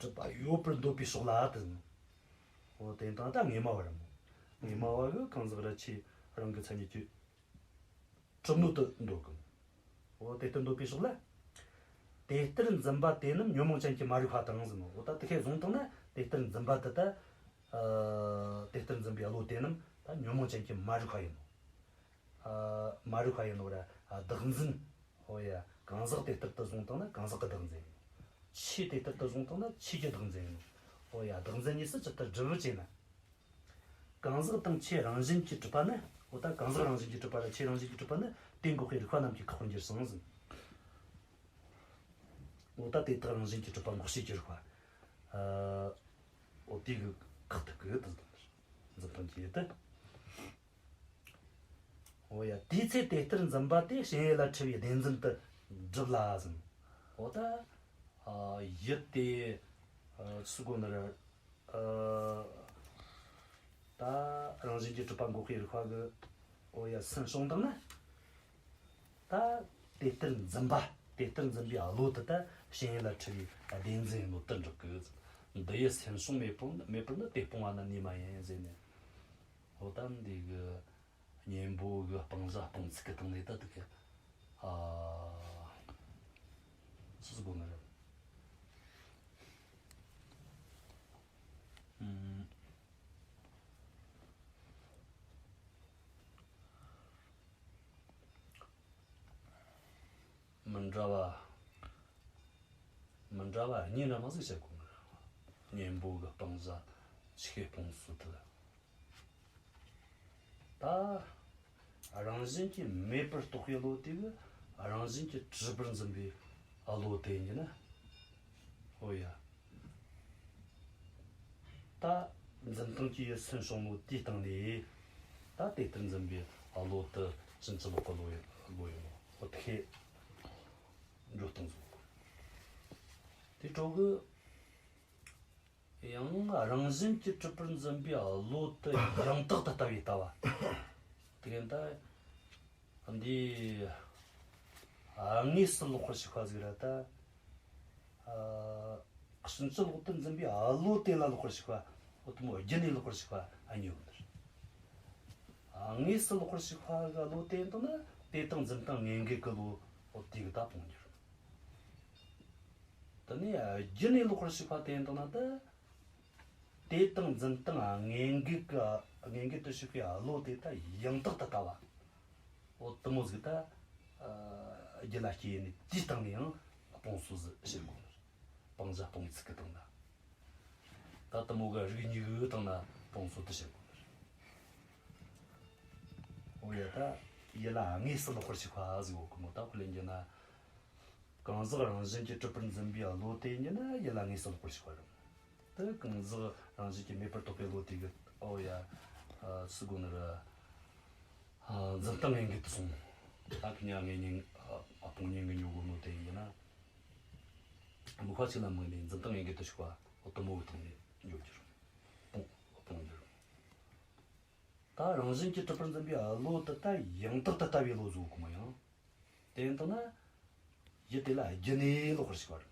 གྲུབ་པ་ཡོད་པར་འདོད་པའི་ཕྱོགས་ལ་དེ། འོ་དེ་དང་ད་དངོས་སྨྲ་བ་རེད་མོ། དངོས་སྨྲ་བ་གི་གང་ཟག་ར་ཆོས་རང་གི་མཚན་ཉིད་ཀྱིས་གྲུབ་ནོ་དེ་འདོད་གི། འོ་དེ་ལྟར་འདོད་པའི་ཕྱོགས་ལ། དེ་ལྟར་འཛིན་པ་དེ་རྣམས་ཉོན་མོངས་ཅན་གྱི་མ་རིག་པ་དང་ཟེར་ནོ། འོ་ད་དེ་ཁས་བཟུང་བཏང་ན་དེ་ལྟར་འཛིན་པ་དེ་ད། ཨ། དེ་ལྟར་འཛིན་པའི་བློ་དེ་རྣམས་ད་ཉོན་མོངས་ཅན་གྱི་མ་རིག་པ་ཡིན་ནོ། ཨ། མ་རིག་པ་ཡིན་ནོ་ར། ཨ། བདག་འཛིན། འོ་ཡ། གང་ཟག་དེ་ལྟར་དུ་བཟུང་བཏང་ན་གང་ཟག་གི་བདག་འཛིན་ཡིན་ནོ། ཆོས་དེ་ལྟར་དུ་བཟུང་བཏང་ན་ཆོས་ཀྱི་བདག་འཛིན་ཡིན་ནོ། འོ་ཡ། བདག་འཛིན་གཉིས་སུ་ཇི་ལྟར་སྒྲུབ་བྱས་ན། གང་ཟག་དང་ཆོས་རང་བཞིན་གྱིས་གྲུབ་པ་ནི། འོ་ད་གང་ཟག་རང་བཞིན་གྱིས་གྲུབ་པ་ར་ཆོས་རང་བཞིན་གྱིས་གྲུབ་པ་ནི་དེ་འགོག་པའི་རིགས་པ་རྣམས་ཀྱིས་ཁེགས་པར་འགྱུར་ཞིང་ཟེར། འོ་ད་དེ་དག་རང་བཞིན་གྱིས་གྲུབ་པ་འགོག་བྱེད་ཀྱི་རིགས་པ། ཨ། འོ་དེ་གི་ཁེགས་ཐུབ་གི་དུ་འཛིན་སྟངས་ཀྱི་ཡུལ་དུ། འོ་ཡ། དེའི་ཚེ་དེ་ལྟར་འཛིན་པ་དེ་ཞེན་ཡུལ་ལ་འཁྲུལ་བའི་བདེན་འཛིན་དུ་སྒྲུབ་ལ་ཟེར། འོ་ད། ཨ། ཡུལ་དེ། ཨ། སུ་གོ་ནི་ར། ཨ། ད་རང་བཞིན་གྱིས་གྲུབ་པ་འགོག་པའི་རིགས་པ་གི། འོ་ཡ། སེམས་བྱུང་དང་ན། ད་དེ་ལྟར་འཛིན་པ། དེ་ལྟར་འཛིན་པའི་བློ་དེ་ད་ཞེན་ཡུལ་ལ་འཁྲུལ་བའི་བདེན་འཛིན་ཡིན་ནོ་དེ་འགྲུབ་གི། འདི་ཡི་སེམས་བྱུང་མེད་པར་མེད་པར་ནི་དེ་སྤོང་བ་ནི་ནུས་མ་ཡིན་ཟེར་ནས། འོ་ད་འདི་གི་གཉེན་པོ་གི་སྤང་བྱ་སྤོང་ཚུལ་གི་སྟེང་ནས་ད་དེ་གི། ཨ། སུ་ཟིག་གོ་ནི་རེད། ཨུམ། མི་འདྲ་བ། མི་འདྲ་བ་གཉིས་འདྲ་མ་ཟིག་བཤད་གོ་ནི་རེད། གཉེན་པོ་གི་སྤང་བྱ་ཆོས་སྤོང་ཚུལ་དེ། ད་རང་བཞིན་གྱིས་མེད་པར་རྟོགས་པའི་བློ་དེ་གི་རང་བཞིན་གྱིས་གྲུབ་པར་འཛིན་པའི་བློ་དེ་ཡིན་ན། འོ་ཡ། ད་འཛིན་སྟངས་ཀྱི་ཡུལ་སེམས་བྱུང་བློ་དེའི་སྟེང་ནས་ད་དེ་ལྟར་འཛིན་པའི་བློ་དེ་ཕྱིན་ཅི་ལོག་གི་བློ་ཡིན་བློ་ཡིན་ནོ། འོ་དེ་འགྲོ་སྟངས་སོ། དེ་འཕྲོ་གི། ཡང་རང་བཞིན་གྱིས་གྲུབ་པར་འཛིན་པའི་བློ་དེ་ཡང་དག་ཏུ་ལྟ་བའི་ལྟ་བ། དེ་ཡིན་ད། འདི་དངོས་སུ་ལོག་པར་ཞུགས་པ་ཟིག་ར་ད། ཕྱིན་ཅི་ལོག་ཏུ་འཛིན་པའི་བློ་དེ་ལ་ལོག་པར་ཞུགས་པ། འོ་དེ་མོ་རྒྱུ་ནས་ལོག་པར་ཞུགས་པ་གཉིས་ཡོད་ནི། དངོས་སུ་ལོག་པར་ཞུགས་པ་གི་བློ་དེ་ཡིན་དང་ན་དེ་དང་འཛིན་སྟངས་དངོས་འགལ་གྱི་བློ། འོ་དེ་གི་ད་སྤོང་འགྱུར། དེ་ནས་རྒྱུ་ནས་ལོག་པར་ཞུགས་པ་དེ་ཡིན་དང་ན་ད། དེ་དང་འཛིན་སྟངས་དངོས་འགལ་གྱི་དངོས་འགལ་དུ་ཞུགས་པའི་བློ་དེ་ད་ཡང་དག་ཏུ་ལྟ་བ། འོ་དེ་མོ་ཟིག་ད། ཨ། རྒྱུད་ལ་སྐྱེས་ནས་དེའི་སྟེང་ནས་ཡང་སྤོང་གསོ་ཟིག་བྱེད་དགོས་ནི་རེད། སྤང་བྱ་སྤོང་བའི་ཚིག་གི་སྟེང་ན། ད་དེ་མོ་གི་རིགས་གཉིས་གི་སྟེང་ན་སྤོང་གསོ་དེ་བྱེད་དགོས་ནི་རེད། འོ་ཡ། ད་ཡིད་ལ་དངོས་སུ་ལོག་པར་ཞུགས་པ་ཟིག་ཡོད་གི་མོ། ད་ཁོ་ལས་འགྱུར་ན། གང་ཟག་རང་བཞིན་གྱིས་གྲུབ་པར་འཛིན་པའི་བློ་དེ་ཉིད་ནི་ཡིད་ལ་དངོས་སུ་ལོག་པར་ཞུགས་པ་རེད། དེ་གང་ཟག་རང་བཞིན་གྱིས་མེད་པར་རྟོགས་པའི་བློ་དེ་གི། ཨོ་ཡ། ཨ། སུ་གོ་ནི་ར། ཨ། འཛིན་སྟངས་ངན་གི་དུ་སོང་། ད་ཁི་ཉ་ངེ་ཉིན། ཨ། སྤོང་ཉེན་གི་ཉོ་གོ་ནོ་དེ་ཡིན་ན། མི་ཁ་ཅིག་ལ་དམིགས་ནས་འཛིན་སྟངས་ངན་གི་དུ་ཞུགས་པ། ཨོ། དེ་མོ་གི་སྟེང་ནས་ཉོ་རྒྱུ་རུང་། སྤོང་སྤོང་རྒྱུ་རུང་། ད་རང་བཞིན་གྱིས་གྲུབ་པར་འཛིན་པའི་བློ་དེ་ད་ཡང་དག་ཏུ་ལྟ་བའི་བློ་ཟིག་ཡོད་གི་མོ། ཡང་དེ་ཡིན་དང་ན། ཡུལ་དེ་ལ་རྒྱུ་ནས་ལོག་པར་ཞུགས་པ་རེད།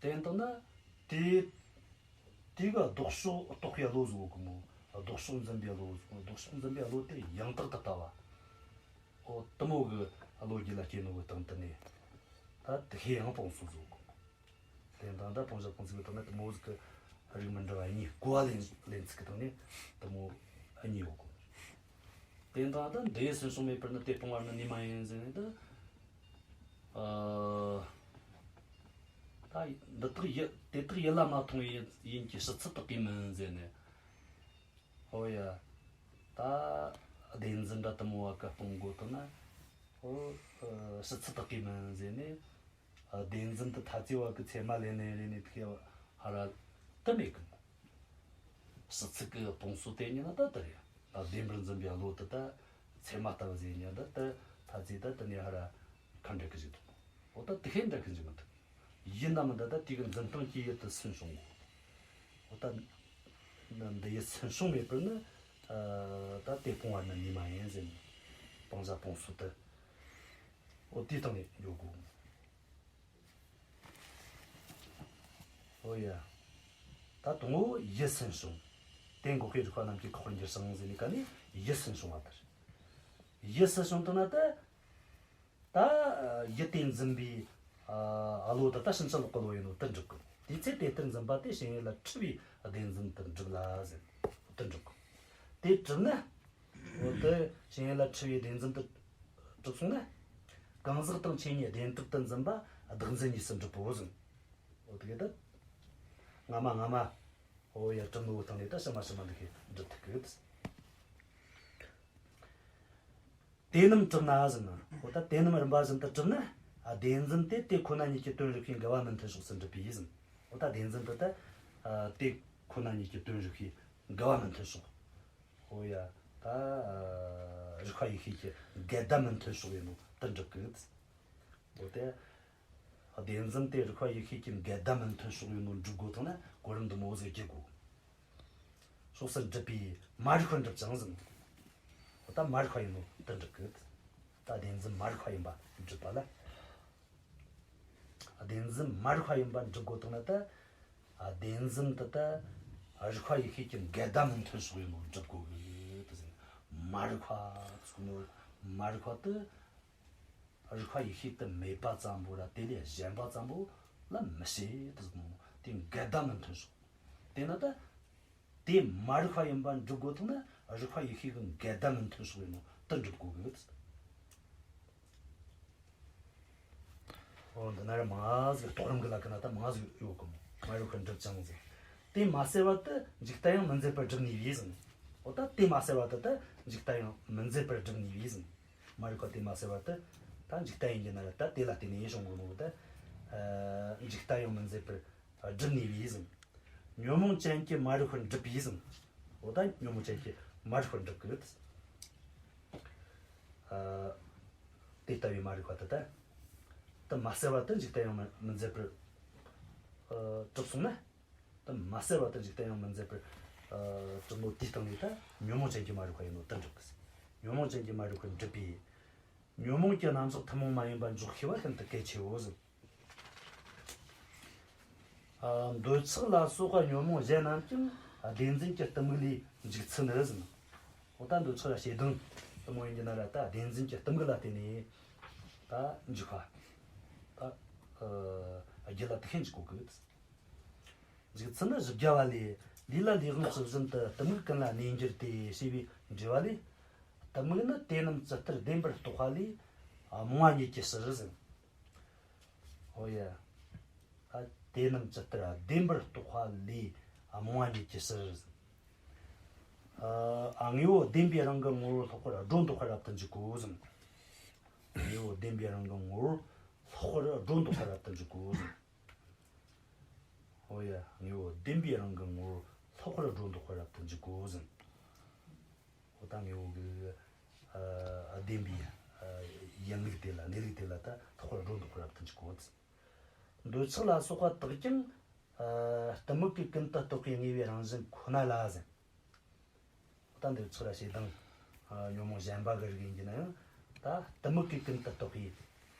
དེ་ཡིན་དང་ན། དེ། དེ་གི་ལྡོག་ཕྱོགས་རྟོགས་པའི་བློ་ཟིག་ཡོད་གི་མོ། ལྡོག་ཕྱོགས་འཛིན་པའི་བློ་ཟིག་ལྡོག་ཕྱོགས་འཛིན་པའི་བློ་དེ་ཡང་དག་ཏུ་ལྟ་བ། ཨོ། དེ་མོ་གི་བློ་རྒྱུད་ལ་སྐྱེས་ནོ་གི་སྟེང་དུ་ནས། ད་དེ་ཤེས་ཡང་སྤོང་གསོ་ཟིག་ཡོད་གི་མོ། དེ་དང་ད་སྤོང་བྱ་སྤོང་ཚིག་གི་སྟེང་ནས་དེ་མོ་ཟིག་གི་རིགས་མི་འདྲ་བ་གཉིས། གོ་བ་ལེན་ལེན་ཚིག་གི་སྟེང་ནས་དེ་མོ་གཉིས་ཡོད་གོ། དེ་དང་ད་འདི་ཡིད་སེམས་བྱུང་མེད་པར་ནི། དེ་སྤོང་བར་ནི་ནུས་མ་ཡིན་ཟེར་ནས་ད། ཨ། ད་འདི་དག་ཡིད་དེ་དག་ཡིད་ལ་མ་ཐོངས་ཡིན་ཡིན་གྱི་ཕྱི་ཚུལ་དག་གིས་མིན་ཟེར་ནས། ཨོ་ཡ། ད་བདེན་འཛིན་འདྲ་དེ་མོ་བ་གི་སྤོང་དགོས་དོན་ན། ཨོ། ཕྱི་ཚུལ་དག་གིས་མིན་ཟེར་ནས། བདེན་འཛིན་དེ་ཐ་ཚིག་བ་གི་ཚད་མ་ལས་ནས་རེ་ནས་ཐུག་ཡ་ཧ་ར་དེ་མེད་གི། ཕྱི་ཚིག་གི་སྤོང་གསོ་དེ་ཉིད་ན་ད་དེ་རེད། ད་བདེན་པར་འཛིན་པའི་བློ་དེ་ད་ཚད་མ་ལྟ་བུ་ཟེར་ཉིད་ད་ད་ཐ་ཚིག་ད་དེ་ནས་ཧ་ར་ཁ་འབྲལ་གི་ཞིག་འདུག་འོ་ད་དེ་ཤེས་འདྲ་གི་འཇུག་མི་ཐུབ། ཡིན་ན་མིན་ད་ད་དེ་གི་འཛིན་སྟངས་ཀྱི་ཡུལ་དེ་སེམས་བྱུང་དགོས། འོ་ད་འདི་ཡུལ་སེམས་བྱུང་མེད་པར་ནི། ད་དེ་སྤོང་བར་ནི་ནུས་མ་ཡིན་ཟེར་ནས་སྤང་བྱ་སྤོང་གསོ་དེ། འོ་དེའི་སྟེང་ནས་འཇོག་དགོས། ཨོ་ཡ། ད་དང་པོ་ཡུལ་སེམས་བྱུང་། དེ་འགོག་པའི་རིགས་པ་རྣམས་ཀྱིས་འགོག་པར་འགྱུར་ཞིང་ཟེར་ནས་ག་ནས་ཡུལ་སེམས་བྱུང་བ་ལྟར། ཡུལ་སེམས་བྱུང་དུ་ན་ད། ད་ཡུལ་དེ་འཛིན་པའི་ཨ་བློ་དེ་ད་ཕྱིན་ཅི་ལོག་གི་བློ་ཡིན་ནོ་དེ་འགྲུབ་དགོས། དེའི་ཚེ་དེ་ལྟར་འཛིན་པ་དེ་ཞེན་ཡུལ་ལ་འཁྲུལ་བའི་བདེན་འཛིན་དེ་འགྲུབ་ལ་ཟེར། དེ་འགྲུབ་དགོས། དེ་གྲུབ་ན། འོ་དེ་ཞེན་ཡུལ་ལ་འཁྲུལ་བའི་བདེན་འཛིན་དེ་གྲུབ་སོང་ན། གང་ཟག་དང་ཆོས་ཉིད་བདེན་གྲུབ་ཏུ་འཛིན་པ་བདག་འཛིན་གཉིས་སུ་འགྲུབ་བོ་ཟིན། འོ་དེ་ག་ད། སྔ་མ་སྔ་མ། འོ་ཡ། གྲུབ་ནོ་བོ་སྟེང་ནས་ད་ཕྱི་མ་ཕྱི་མ་འདི་གའི་འགྲུབ་ཐུབ་གི་ཡོད། དེ་རྣམས་གྲུབ་ན་ཟིན། འོ་ད་དེ་རྣམས་རིམ་པ་བཞིན་དུ་གྲུབ་ན། ཨ་བདེན་འཛིན་དེ་དེ་ཁོ་ན་ཉིད་ཀྱི་དོན་རིག་པའི་འགལ་བ་མི་མཐུན་ཕྱོགས་སུ་འགྲུབ་པས་ཟིན། འོ་ད་བདེན་འཛིན་དེ་ད། ཨ་དེ་ཁོ་ན་ཉིད་ཀྱི་དོན་རིག་པའི་འགལ་བ་མི་མཐུན་ཕྱོགས། ཨོ་ཡ། ད་རིགས་པ་ཡེ་ཤེས་ཀྱི་འགལ་ཟླ་མི་མཐུན་ཕྱོགས་ཡིན་ནོ་དེ་འགྲུབ་གི། འོ་དེ། བདེན་འཛིན་དེ་རིགས་པ་ཡེ་ཤེས་ཀྱི་འགལ་ཟླ་མི་མཐུན་ཕྱོགས་ཡིན་ནོ་འགྲུབ་དགོས་ཐུག་ན་གོ་རིམ་འདི་མོ་ཟིག་བརྒྱུད་དགོས། ཕྱོགས་སུ་འགྲུབ་པའི་མ་རིག་པ་འགྲུབ་ཅིང་ཟིན། འོ་ད་མ་རིག་པ་ཡིན་ནོ་དེ་འགྲུབ་གི། ད་བདེན་འཛིན་མ་རིག་པ་ཡིན་པ་འགྲུབ་པ་ལ། བདེན་འཛིན་མ་རིག་པ་ཡིན་པ་འགྲུབ་དགོས་ཐུག་ན་ད། བདེན་འཛིན་དེ་ད་རིགས་པ་ཡེ་ཤེས་ཀྱི་འགལ་ཟླ་མི་མཐུན་ཕྱོགས་ཡིན་ནོ་འགྲུབ་དགོས་གི་དེ་ཟེར། མ་རིག་པ་ཚུགས་ནོ། མ་རིག་པ་དེ་རིགས་པ་ཡེ་ཤེས་དེ་མེད་པ་ཙམ་པོ་ར་དེ་ལས་གཞན་པ་ཙམ་པོ་ལ་མི་བྱེད་དེ་ཟེར་ནོ། དེ་འགལ་ཟླ་མི་མཐུན་ཕྱོགས། དེ་ན་ད། དེ་མ་རིག་པ་ཡིན་པ་འགྲུབ་དགོས་ཐུག་ན་རིགས་པ་ཡེ་ཤེས་ཀྱི་འགལ་ཟླ་མི་མཐུན་ཕྱོགས་ཡིན་ནོ་དེ་འགྲུབ་དགོས་གི་ཡོད། འོ་འདི་ན་ར་མང་ཟིག་རྟོགས་རིམ་གི་ལ་ཀ་ན་ད་མང་ཟིག་ཡོད་གི་མོ། མ་རིག་པ་འགྲུབ་ཅིང་ཟིག་དེ་མ་བསལ་བར་དུ་འཇིག་རྟེན་ཡང་མི་མཛད་པར་སྒྲུབ་ནུས་པས་ཟིན། འོ་ད་དེ་མ་བསལ་བར་དུ་ད་འཇིག་རྟེན་ཡང་མི་མཛད་པར་སྒྲུབ་ནུས་པས་ཟིན། མ་རིག་པ་དེ་མ་བསལ་བར་དུ་ད་འཇིག་རྟེན་ཡིན་གྱི་ན་ར་ད་དེ་ལ་བརྟེན་ནས་ཡིན་བྱུང་གི་མོ། ད་འཇིག་རྟེན་ཡང་མི་མཛད་པར་སྒྲུབ་ནུས་པས་ཟིན། ཉོན་མོངས་ཅན་གྱི་མ་རིག་པར་འགྲུབ་པས་ཟིན། འོ་ད་ཉོན་མོངས་ཅན་གྱི་མ་རིག་པར་འགྲུབ་གི། ཨ་དེ་ལྟ་བུའི་མ་རིག་པ་དེ་ད། དེ་མ་བསལ་བར་དུ་འཇིག་རྟེན་ཡང་མི་མི་མཛད་པར་ཨ་གྲུབ་སོང་ན། དེ་མ་བསལ་བར་དུ་འཇིག་རྟེན་ཡང་མི་མཛད་པར་ཨ་གྲུབ་ནོ་དེའི་སྟེང་ནས་ད་ཉོན་མོངས་ཅན་གྱི་མ་རིག་པ་ཡིན་ནོ་དེ་འགྲུབ་གི། ཉོན་མོངས་ཅན་གྱི་མ་རིག་པར་འགྲུབ་པས། ཉོན་མོངས་ཀྱི་རྣམ་གཞག་ཐུན་མོང་མ་ཡིན་པ་འཇོག་ཤེས་པ་ཤིན་ཏུ་གལ་ཆེའོ་ཟིན། ཨ་འདོད་ཆགས་ལ་སོགས་པ་ཉོན་མོངས་གཞན་རྣམས་ཀྱང་བདེན་འཛིན་གྱི་གཏི་མུག་ལས་འཇིག་ཚུལ་ནི་ཟིན། འོ་ད་འདོད་ཆགས་ལ་ཞེ་སྡང་དུ་མོ་ཡིན་གྱི་ན་ར་ད་བདེན་འཛིན་གྱི་གཏི་མུག་ལ་བརྟེན་ནས་ད་འཇིག་པ། ད་ཨ་རྒྱུད་ལ་དེ་ཤེས་འཇིག་གོ་གི། འཇིག་ཚུལ་ནི་བཞི་བརྒྱ་པ་ལས། ལུས་ལ་ལས་དབང་ཇི་བཞིན་དུ། གཏི་མུག་ཀུན་ལ་གནས་འགྱུར་ཏེ། ཞེས་པའི་འགྲེལ་པ་ལས། གཏི་མུག་ནི་དེ་རྣམས་ཇི་ལྟར་བདེན་པར་རྟོགས་པ་ལས། རྨོངས་པ་ཉིད་ཀྱི་ཕྱིར་ཟེར། ཨོ་ཡ། ཨ་དེ་རྣམས་ཇི་ལྟར་བདེན་པར་རྟོགས་པ་ལས་རྨོངས་པ་ཉིད་ཀྱི་ཕྱིར་ཟེར། ཨ་དངོས་པོ་བདེན་པའི་རང་གི་ངོ་བོར་ལྷག་པར་སྒྲོ་འདོགས་པར་རབ་ཏུ་འཇུག་གོ་ཟེར། དངོས་པོ་བདེན་པའི་རང་གི་ངོ་བོར་ལྷག་པར་སྒྲོ་འདོགས་པར་རབ་ཏུ་འཇུག་གོ་ཟེར། ཨོ་ཡ། དངོས་པོ་བདེན་པའི་རང་གི་ངོ་བོར་ལྷག་པར་སྒྲོ་འདོགས་པར་རབ་ཏུ་འཇུག་གོ་ཟེར། ཨོ་ད་དངོས་པོ་གི་ཨ་བདེན་པའི་ཨ་ཡིན་ལུགས་དེ་ལ་གནས་ལུགས་དེ་ལ་ད་ལྷག་པར་སྒྲོ་འདོགས་པར་རབ་ཏུ་འཇུག་གོ་ཟེར། འདོད་ཆགས་ལ་སོགས་པ་དག་ཀྱང་ཨ་གཏི་མུག་གིས་ཀུན་ཏུ་བརྟགས་པའི་དངོས་པོའི་རང་བཞིན་ཁོ་ན་ལ་ཟེར། ད་འདོད་ཆགས་ར་ཞེ་སྡང་ཉོན་མོངས་གཞན་པ་གི་རིགས་ཡིན་གྱི་ན་ཡང་ད་གཏི་མུག་གིས་ཀུན་ཏུ་བརྟགས་པའི་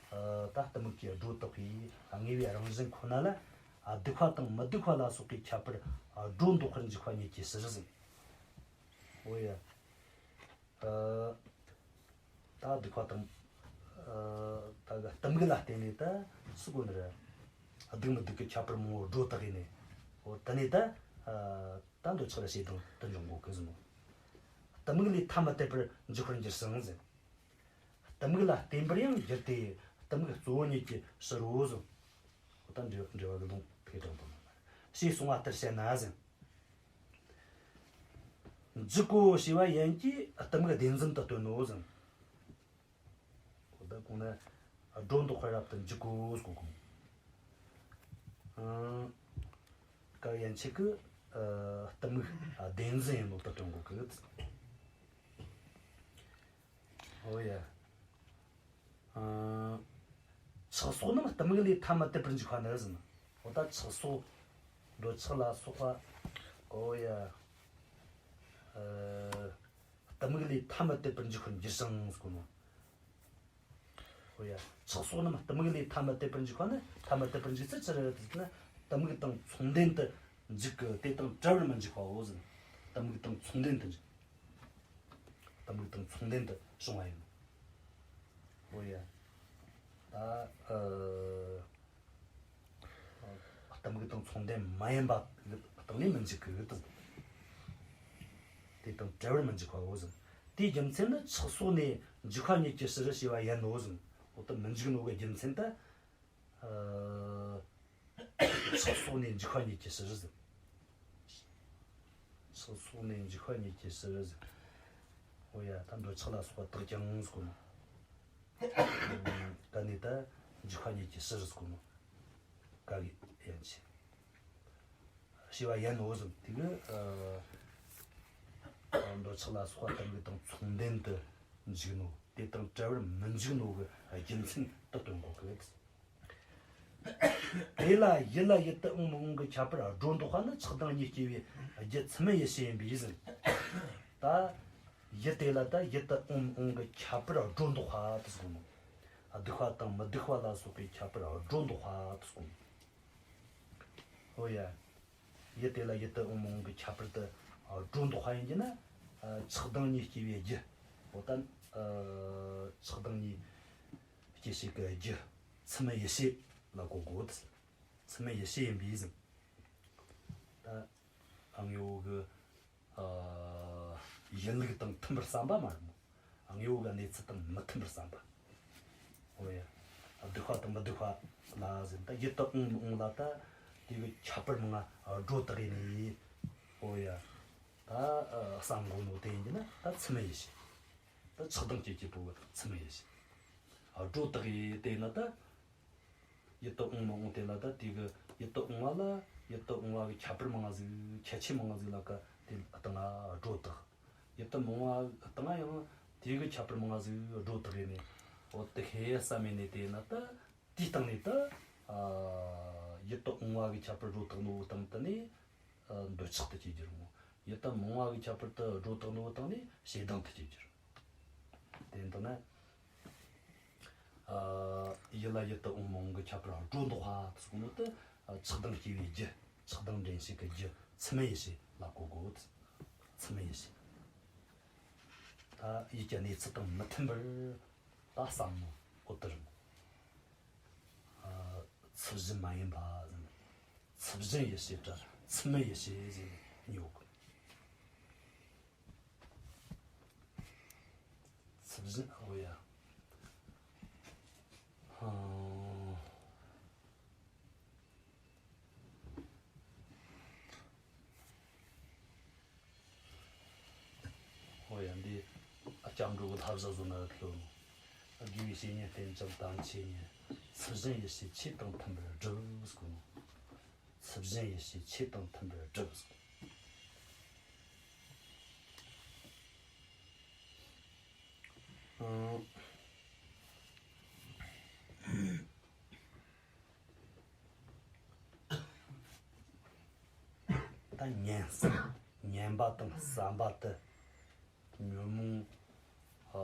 ད་གཏི་མུག་གིས་སྒྲོ་བཏགས་པའི་དངོས་པོའི་རང་བཞིན་ཁོ་ན་ལ་སྡིག་པ་དང་མི་སྡིག་པ་ལ་སོགས་པའི་ཁྱད་པར་སྒྲོ་འདོགས་པར་འཇུག་པ་ཉིད་ཀྱི་ཕྱིར་ཟེར། འོ་ཡ། ད་སྡིག་པ་དང་ད་གཏི་མུག་ལ་བརྟེན་ནས་ད་སུ་གོ་ནི་རེད། སྡིག་མི་སྡིག་གི་ཁྱད་པར་མང་པོ་སྒྲོ་བཏགས་ཡིན་ནས། འོ་དེ་ནས་ད། ད་འདོད་ཆགས་ལ་ཞེ་སྡང་དུ་འབྱུང་གོ་གི་ཟེར་ནོ། གཏི་མུག་ལས་ཐ་མི་དད་པར་འཇུག་པར་འགྱུར་ཞིང་ཟེར། གཏི་མུག་ལ་བརྟེན་པར་ཡང་འགྱུར་ཏེ་གཏི་མུག་གཙོ་བོ་ཉིད་ཀྱི་ཕྱིར་རོ་ཟེར། འོ་ད་འགྲེལ་འགྲེལ་བ་གི་ལུང་དེ་དྲངས་དང་། ཞེས་གསུངས་པ་ལྟར་བཤད་ན་ཟེར། འཇུག་གོ་ཞེས་པ་ཡན་གྱིས་གཏི་མུག་བདེན་འཛིན་དུ་སྟོན་ནོ་ཟེར། འོ་ད་གོང་ན་སྒྲོ་འདོགས་པར་རབ་ཏུ་འཇུག་གོ་ཟེར་གོ་གོ། ཨང་། སྐབས་ཡན་ཆད་ཀྱི་ཨ་གཏི་མུག་ཨ་བདེན་འཛིན་ཡིན་ནོ་ད་སྟོན་གོ་གི། འོ་ཡ། ཨང་། ཆགས་སོགས་རྣམས་གཏི་མུག་ལས་ཐ་མི་དད་པར་འཇུག་པ་ནི་ཟེར་ན། འོ་ད་ཆགས་སོགས་འདོད་ཆགས་ལ་སོགས་པ། འོ་ཡ། ཨ། གཏི་མུག་ལས་ཐ་མི་དད་པར་འཇུག་པར་འགྱུར་ཞིང་ཟེར་གོ་ནོ། འོ་ཡ། ཆགས་སོགས་རྣམས་གཏི་མུག་ལས་ཐ་མི་དད་པར་འཇུག་པ་ནི་ཐ་མི་དད་པར་འཇུག་ཚུལ་ཅི་རེད་ཟེར་ན། གཏི་མུག་དང་མཚུངས་ལྡན་དུ་འཇུག་གི་དེ་དང་བྲལ་བར་མི་འཇུག་པའོ་ཟེར། གཏི་མུག་དང་མཚུངས་ལྡན་དུ་འཇུག་གཏི་མུག་དང་མཚུངས་ལྡན་དུ་བྱུང་བ་ཡིན། འོ་ཡ། ད་ཨ། གཏི་མུག་དང་མཚུངས་ལྡན་མ་ཡིན་པ་གི་སྟེང་ནས་མི་འཇུག་གི་དང་། དེ་དང་བྲལ་བར་མི་འཇུག་པའོ་ཟེར། དེའི་རྒྱུ་མཚན་ནི་ཆགས་སོགས་ནས་འཇུག་པ་ཉིད་ཀྱི་ཕྱིར་ཞེས་པ་ཡིན་ནོ་ཟེར། འོ་ད་མི་འཇུག་ནོ་གི་རྒྱུ་མཚན་ད། ཨ། ཆགས་སོགས་ནས་འཇུག་པ་ཉིད་ཀྱི་ཕྱིར་ཟེར། ཆགས་སོགས་ནས་འཇུག་པ་ཉིད་ཀྱི་ཕྱིར་ཟེར། འོ་ཡ། ད་འདོད་ཆགས་ལ་སོགས་པ་དག་ཀྱང་ཟེར་གོ་ནོ། ད་ནི་ད་འཇུག་པ་ཉིད་ཀྱི་ཕྱིར་ཟེར་གོ་ནོ། ག་གི་ཡན་ཆད། ཞེས་པ་ཡིན་ནོ་ཟེར། དེ་གི་ཨ་འདོད་ཆགས་ལ་སོགས་པ་གཏི་མུག་དང་མཚུངས་ལྡན་དུ་འཇུག་ནོ། དེ་དང་བྲལ་བར་མི་འཇུག་ནོ་གི་རྒྱུ་མཚན་དུ་སྟོན་གོ་གི། དེ་ལ་ཡུལ་ལ་ཡུལ་དུ་འོང་མི་འོང་གི་ཁྱད་པར་སྒྲོ་འདོགས་པ་ནི་ཆགས་སྡང་གཉིས་སྐྱེ་བའི་རྒྱུ་ཚད་མིན་ཡིད་བྱེད་ཡིན་པས་ཟེར། ད་ཡུལ་དེ་ལ་ད་ཡུལ་དུ་འོང་མི་འོང་གི་ཁྱད་པར་སྒྲོ་འདོགས་པ་དེ་ཟེར་གོ་ནོ། སྡིག་པ་དང་མི་སྡིག་པ་ལ་སོགས་པའི་ཁྱད་པར་སྒྲོ་འདོགས་པ་དེ་ཟེར་གོ་ནོ། འོ་ཡ། ཡུལ་དེ་ལ་ཡུལ་དུ་འོང་མི་འོང་གི་ཁྱད་པར་དེ་སྒྲོ་འདོགས་པ་ཡིན་གྱི་ན། ཆགས་སྡང་གཉིས་སྐྱེ་བའི་རྒྱུ། འོ་ད་ཆགས་སྡང་གཉིས་སྐྱེ་བྱེད་ཀྱི་རྒྱུ་ཚད་མིན་ཡིད་བྱེད་ལ་གོ་དགོས། ཚད་མིན་ཡིད་བྱེད་ཡིན་པས་ཟེར། ད་དངོས་པོ་གི་ཨ་ཡིན་ལུགས་དང་མཐུན་པར་བསམ་པ་མ་རེད་མོ། དངོས་པོ་གི་གནས་ཚུལ་དང་མི་མཐུན་པར་བསམ་པ། འོ་ཡ། སྡིག་པ་དང་མི་སྡིག་པ་ལ་ཟེར། ད་ཡུལ་དུ་འོང་མི་འོང་ལ་ད་དེ་གི་ཁྱད་པར་མང་ང་སྒྲོ་བཏགས་ཡིན་ནི། འོ་ཡ། ད་བསམ་གོ་ནོ་དེ་ཡིན་གྱི་ན་ད་ཚད་མིན་ཡིད་བྱེད། ད་ཆགས་སྡང་སྐྱེ་སྐྱེ་པོ་གི་ཚད་མིན་ཡིད་བྱེད། སྒྲོ་བཏགས་ཡིན་དེ་ན་ད། ཡུལ་དུ་འོང་མི་འོང་དེ་ལ་ད་དེ་གི་ཡུལ་དུ་འོང་བ་ལ་ཡུལ་དུ་འོང་བ་གི་ཁྱད་པར་མང་ང་ཟིག་ཁྱད་ཆོས་མང་ང་ཟིག་ལ་ཀ་དེ་སྟེང་ང་སྒྲོ་བཏགས། ཡུལ་དུ་མི་འོང་བ་སྟེང་ང་ཡང་དེ་གི་ཁྱད་པར་མང་ང་ཟིག་སྒྲོ་བཏགས་ཡིན་ནི། འོ་དེ་ཧེ་བསམ་ཡིན་ནི་དེ་ན་ད་དེའི་སྟེང་ནས་ད་ཨ་ཡུལ་དུ་འོང་བ་གི་ཁྱད་པར་སྒྲོ་བཏགས་ནོ་སྟེང་དུ་ནི་འདོད་ཆགས་དུ་སྐྱེ་རྒྱུ་རེད་མོ། ཡུལ་དུ་མི་འོང་བ་གི་ཁྱད་པར་དུ་སྒྲོ་བཏགས་ནོ་སྟེང་ནས་ཞེ་སྡང་དུ་སྐྱེ་རྒྱུ་རེད། དེ་འདི་ན། ཨ་ཡུལ་ལ་ཡུལ་དུ་འོང་མི་འོང་གི་ཁྱད་པར་སྒྲོ་འདོགས་པ་དེ་ཟེར་གོ་ནོ་དེ། ཨ་ཆགས་སྡང་སྐྱེ་བའི་རྒྱུ། ཆགས་སྡང་འདྲེན་བྱེད་ཀྱི་རྒྱུ་ཚད་མིན་ཡིད་བྱེད་ལ་གོ་དགོས། ཚད་མིན་ཡིད་བྱེད། ད་ཡུལ་གྱི་གནས་ཚུལ་དང་མི་མཐུན་པར་ད་བསམ་མོ། འོ་དེ་རེད། ཨ་ཚུལ་བཞིན་མ་ཡིན་པ་ཟེར། ཚུལ་བཞིན་ཡིད་བྱེད་དྲ་ཚད་མིན་ཡིད་བྱེད་ཟེར་ཉོ་གི། ཚུལ་བཞིན། འོ་ཡ། ཨང་། ཨོ་ཡ། འདི་སྐྱབས་འགྲོ་གི་ལྷ་བཞི་བཟོ་ན་ལོ། དགེ་བའི་བཤེས་གཉེན་བསྟེན་ཅིང་དམ་ཆོས་ཉན། ཚུལ་བཞིན་ཡིད་བྱེད་ཆོས་དང་མཐུན་པར་བསྒྲུབ་ཟེར་གོ་ནོ། ཚུལ་བཞིན་ཡིད་བྱེད་ཆོས་དང་མཐུན་པར་བསྒྲུབ་ཟེར། ཨང་། ད་ཉན་བསམ་ཉན་པ་དང་བསམ་པ་དེ་ཉོན་མོངས་ཨ་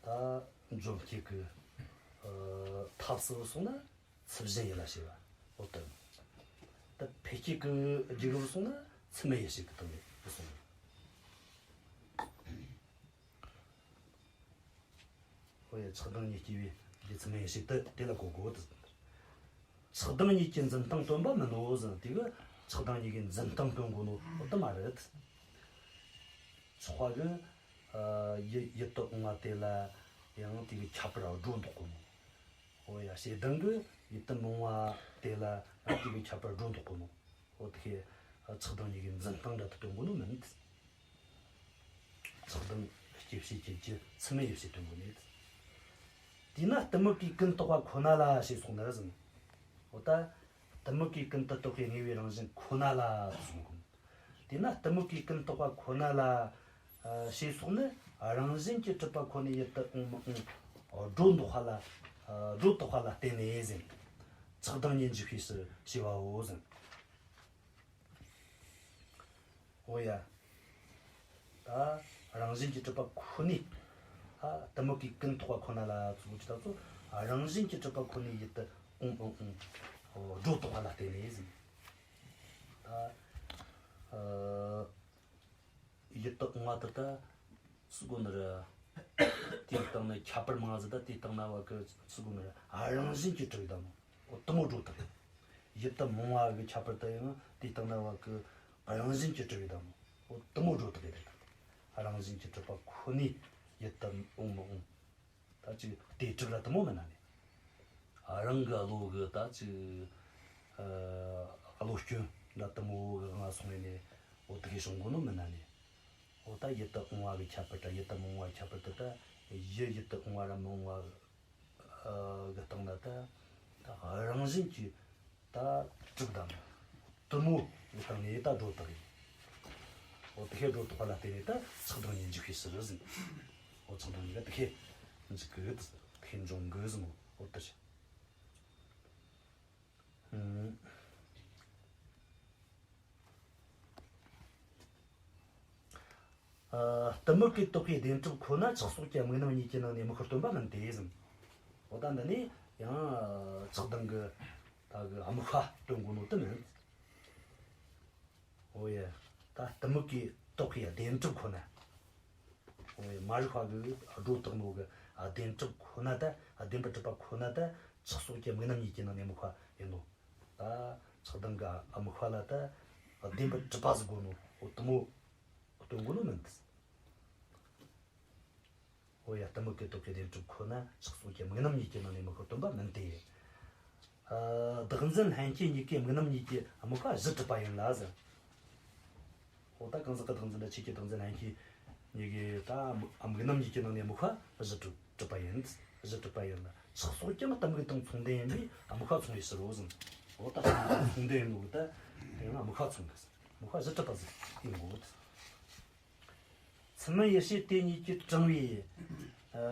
ད་འཇོམས་བྱེད་ཀྱི་ཨ་ཐབས་སུ་སོང་ན་ཚུལ་བཞིན་ཡིད་ལ་བྱེད་པ། འོ་དེ་ད་འཕེལ་བྱེད་ཀྱི་རྒྱུ་རུ་སོང་ན་ཚུལ་མིན་ཡིད་བྱེད་ཀྱི་སྟེང་ནས་སོང་། ཨོ་ཡ། ཆགས་སྡང་གཉིས་སྐྱེ་བའི་རྒྱུ་ཚུལ་མིན་ཡིད་བྱེད་དེ་དེ་ལ་གོ་དགོས་ཏེ། ཆགས་སྡང་གཉིས་ཀྱི་འཛིན་སྟངས་སྟོན་པ་མིན་ནོ་ཟེར་ན། དེ་གི་ཆགས་སྡང་གཉིས་ཀྱི་འཛིན་སྟངས་སྟོན་དགོས་ནོ་འོ་དེ་མ་རེད། ཆགས་པ་གི་ཨ་ཡིད་ཡིད་དུ་འོང་བ་དེ་ལ་ཡང་དེ་གི་ཁྱད་པར་སྒྲོ་འདོགས་དགོས་ནོ། ཨོ་ཡ། ཞེ་སྡང་གི་ཡིད་དུ་མི་འོང་བ་དེ་ལ་ཡང་དེ་གི་ཁྱད་པར་སྒྲོ་འདོགས་དགོས་ནོ། འོ་དེ་གི་ཆགས་སྡང་གཉིས་ཀྱི་འཛིན་སྟངས་འདྲ་དུ་སྟོན་དགོས་ནོ་མིན། ཆགས་སྡང་སྐྱེད་བྱེད་ཀྱི་རྒྱུ་ཚུལ་མིན་ཡིད་བྱེད་སྟོན་དགོས་ནས། དེས་ན་གཏི་མུག་གིས་ཀུན་བརྟགས་པ་ཁོ་ན་ལ་ཞེས་སོགས་ནི་ཟེར། འོ་ད་གཏི་མུག་གིས་ཀུན་ཏུ་བརྟགས་པའི་དངོས་པོའི་རང་བཞིན་ཁོ་ན་ལ་གསུངས་གོ། དེས་ན་གཏི་མུག་གིས་ཀུན་བརྟགས་པ་ཁོ་ན་ལ་ཞེས་སོགས་ནི་རང་བཞིན་གྱིས་གྲུབ་པ་ཁོ་ནའི་ཡིད་དུ་འོང་མི་འོང་སྒྲོ་འདོགས་པ་ལ་སྒྲོ་བཏགས་པ་ལ་བརྟེན་ནས་ཟེར། ཆགས་སྡང་གཉིས་འཇུག་པའི་ཕྱིར་ཞེས་པའོ་ཟེར། འོ་ཡ། ད་རང་བཞིན་གྱིས་གྲུབ་པ་ཁོ་ནའི་ཨ་གཏི་མུག་གིས་ཀུན་བརྟགས་པ་ཁོ་ན་ལ་ཚུལ་ཅི་ལྟར་ཚོ། རང་བཞིན་གྱིས་གྲུབ་པ་ཁོ་ནའི་ཡིད་དུ་འོང་འོང་འོང་སྒྲོ་བཏགས་པ་ལ་བརྟེན་ནས་ཟེར། ད་ཨ་ཡིད་དུ་འོང་བ་དེ་ད་སུ་གོ་ནི་རེད། དེའི་སྟེང་ན་ཁྱད་པར་མང་ཟིག་ད་དེའི་སྟེང་ན་བ་གི་སུ་གོ་ནི་རེད། རང་བཞིན་གྱིས་གྲུབ་ཡོད་དམ་མོ། འོ་དེ་མོ་སྒྲོ་བཏགས་རེད། ཡིད་དུ་མི་འོང་བ་གི་ཁྱད་པར་དེ་ཡང་དེའི་སྟེང་ན་བ་གི་རང་བཞིན་གྱིས་གྲུབ་ཡོད་དམ་མོ། འོ་དེ་མོ་སྒྲོ་བཏགས་རེད། རང་བཞིན་གྱིས་གྲུབ་པ་ཁོ་ནའི་ཡིད་དུ་འོང་མི་འོང་། ད་ཅིག་དེ་གྲུབ་ར་དེ་མོ་མིན་ན་ནི། རང་གི་བློ་གི་ད་ཅིག་ཨ་བློ་སྐྱོན་འདྲ་དེ་མོ་གི་ང་སོང་ནས་ནི། འོ་དེ་གི་བྱུང་གོ་ནོ་མིན་ན་ནི། འོ་ད་ཡིད་དུ་འོང་བ་གི་ཁྱད་པར་དང་ཡིད་དུ་མི་འོང་བ་ཁྱད་པར་དེ་ད་ཡིད་ཡིད་དུ་འོང་བ་ར་མི་འོང་བ་གི་སྟེང་ན་ད་ད་རང་བཞིན་གྱིས་ད་གྲུབ་དམ་དེ་མོ་གི་སྟེང་ནས་ད་སྒྲོ་བཏགས་ཡིན། འོ་དེ་ཁའི་སྒྲོ་བཏགས་པ་ལ་བརྟེན་ནས་ད་ཆགས་སྡང་གཉིས་འཇུག་པའི་ཕྱིར་ཟེར། འོ་ཆགས་སྡང་གཉིས་ཀ་དེ་ཁའི་འཇུག་གི་དེ་ཁའི་འབྱུང་གི་ཟེར་མོ། འོ་དེ་རེད། ཨང་། ཨ་གཏི་མུག་གིས་བརྟགས་པའི་བདེན་གྲུབ་ཁོ་ན་ཆགས་སོགས་ཀྱི་དམིགས་རྣམ་གཉིས་ཀྱི་ནང་ནས་དམིགས་པར་སྟོན་པ་མིན་ཏེ་ཟེར། འོ་ད་འདི་ནས་ཡང་ཆགས་སྡང་གི་ད་གི་དམིགས་པ་སྟོན་དགོས་ནོ་དེ་མིན། འོ་ཡ། ད་གཏི་མུག་གིས་བརྟགས་པའི་བདེན་གྲུབ་ཁོ་ན། འོ་ཡ། མ་རིག་པ་གིས་སྒྲོ་བཏགས་ནོ་གི་བདེན་གྲུབ་ཁོ་ན་ད་བདེན་པར་གྲུབ་པ་ཁོ་ན་ད་ཆགས་སོགས་ཀྱི་དམིགས་རྣམ་གཉིས་ཀྱི་ནང་ནས་དམིགས་པ་ཡིན་ནོ། ད་ཆགས་སྡང་གི་དམིགས་པ་ལ་ད་བདེན་པར་གྲུབ་པ་ཟེར་དགོས་ནོ། འོ་དེ་མོ་སྟོན་དགོས་ནོ་མིན་ཏེ། འོ་ཡ། གཏི་མུག་གིས་བརྟགས་པའི་བདེན་གྲུབ་ཁོ་ན་ཆགས་སོགས་ཀྱི་དམིགས་རྣམ་གཉིས་ཀྱི་ནང་ནས་དམིགས་པར་སྟོན་པ་མིན་ཏེ། ཨ་བདག་འཛིན་ལྷན་སྐྱེས་གཉིས་ཀའི་དམིགས་རྣམ་གཉིས་ཀྱི་དམིགས་པ་གཞི་གྲུབ་པ་ཡིན་ལ་ཟེར། འོ་ད་གང་ཟག་གི་བདག་འཛིན་དང་ཆོས་ཀྱི་བདག་འཛིན་ལྷན་སྐྱེས་གཉིས་ཀའི་ད་དམིགས་རྣམ་གཉིས་ཀྱི་ནང་ནས་དམིགས་པ་གཞི་གྲུབ་གྲུབ་པ་ཡིན། གཞི་གྲུབ་པ་ཡིན་ལ། ཆགས་སོགས་ཀྱང་གཏི་མུག་དང་མཚུངས་ལྡན་ཡིན་པས་དམིགས་པ་མཚུངས་པའི་ཕྱིར་རོ་ཟེར། འོ་ད་མཚུངས་ལྡན་ཡིན་ནོ་ད་དེ་ཡང་དམིགས་པ་མཚུངས་གི་ཟེར། དམིགས་པ་གཞི་གྲུབ་པ་ཟེར་ཡིན་དགོས། ཚུལ་མིན་ཡིད་བྱེད་དེ་གཉིས་ཀྱིས་དྲངས་པའི། ཨ་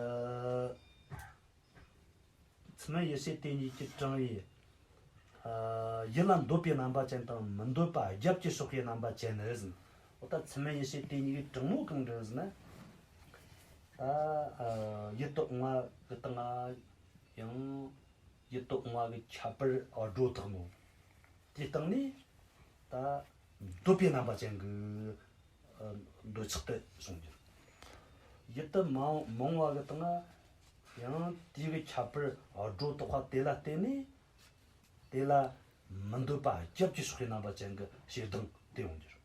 ཚུལ་མིན་ཡིད་བྱེད་དེ་གཉིས་ཀྱིས་དྲངས་པའི། ཨ་ཡིད་ལ་འདོད་པའི་རྣམ་པ་ཅན་དང་མི་འདོད་པ་རྒྱབ་ཀྱིས་ཕྱོགས་པའི་རྣམ་པ་ཅན་ནི་ཟེར། འོ་ད་ཚུལ་མིན་ཡིད་བྱེད་དེ་གཉིས་ཀྱིས་དྲངས་ནོ་གང་འདྲ་ཟེར་ན། ད་ཨ་ཡིད་དུ་འོང་བ་གི་སྟེང་ཡང་ཡིད་དུ་འོང་བ་གི་ཁྱད་པར་སྒྲོ་བཏགས་ནོ། དེའི་སྟེང་ནས་ད་འདོད་པའི་རྣམ་པ་ཅན་གྱི་ཨ་འདོད་ཆགས་དེ་བྱུང་འགྱུར། ཡིད་དུ་མ་མ་འོང་བ་གི་སྟེང་ན་ཡང་དེའི་གི་ཁྱད་པར་སྒྲོ་བཏགས་པ་དེ་ལ་བརྟེན་ནས་དེ་ལ་མི་འདོད་པ་རྒྱབ་ཀྱིས་ཕྱོགས་པའི་རྣམ་པ་ཅན་གྱི་ཞེ་སྡང་དེ་ཡོང་འགྱུར།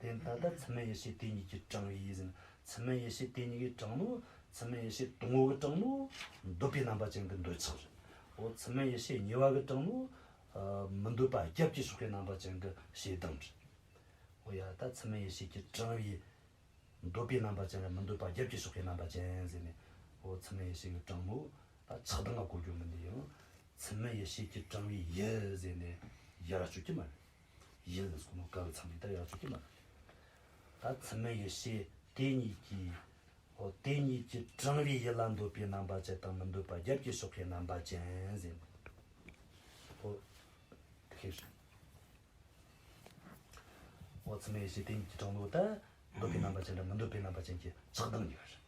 དེ་ལྟར་ད་ཚུལ་མིན་ཡིད་བྱེད་དེ་གཉིས་ཀྱིས་དྲངས་པའི་ཟེར། ཚུལ་མིན་ཡིད་བྱེད་དེ་གཉིས་ཀྱིས་དྲངས་ནོ། ཚད་མེད་ཡེ་ཤེས་དང་པོ་གི་དྲང་ནོ་འདོད་པའི་རྣམ་པ་ཅན་གྱི་འདོད་ཆགས་རེད། འོ་ཚད་མེད་ཡེ་ཤེས་གཉིས་པ་གི་དྲང་ནོ་མི་འདོད་པ་རྒྱབ་ཀྱིས་ཕྱོགས་པའི་རྣམ་པ་ཅན་གྱི་ཞེ་སྡང་རེད། འོ་ཡ་ད་ཚད་མེད་ཡེ་ཤེས་ཀྱིས་དྲངས་པའི་འདོད་པའི་རྣམ་པ་ཅན་ར་མི་འདོད་པ་རྒྱབ་ཀྱིས་ཕྱོགས་པའི་རྣམ་པ་ཅན་ཟེར་ནས། འོ་ཚད་མེད་ཡེ་ཤེས་ཀྱིས་དྲངས་ནོ་ད་ཆགས་སྡང་ལ་གོ་རྒྱུ་མིན་ནི་ཡང་། ཚད་མེད་ཡེ་ཤེས་ཀྱིས་དྲངས་པའི་ཡུལ་ཟེར་ནས་ཡར་གཅོད་ཀྱི་མ་རེད། ཡུལ་ཟེར་ནོ་ག་གི་མཚམས་ལས་ད་ཡར་གཅོད་ཀྱི་མ་རེད། ད་ཚད་མེད་ཡེ་ཤེས་དེ་གཉིས་ཀྱིས། འོ་དེ་གཉིས་ཀྱིས་དྲངས་པའི་ཡུལ་ལ་འདོད་པའི་རྣམ་པ་ཅན་དང་མི་འདོད་པ་རྒྱབ་ཀྱིས་ཕྱོགས་པའི་རྣམ་པ་ཅན་ཟེར་ནས། འོ་དེ་ཤེས་རེད། འོ་ཚད་མེད་ཡེ་ཤེས་དེ་གཉིས་ཀྱིས་དྲངས་ནོ་ད་འདོད་པའི་རྣམ་པ་ཅན་དང་མི་འདོད་པའི་རྣམ་པ་ཅན་གྱི་ཆགས་སྡང་གཉིས་ཀ་རེད།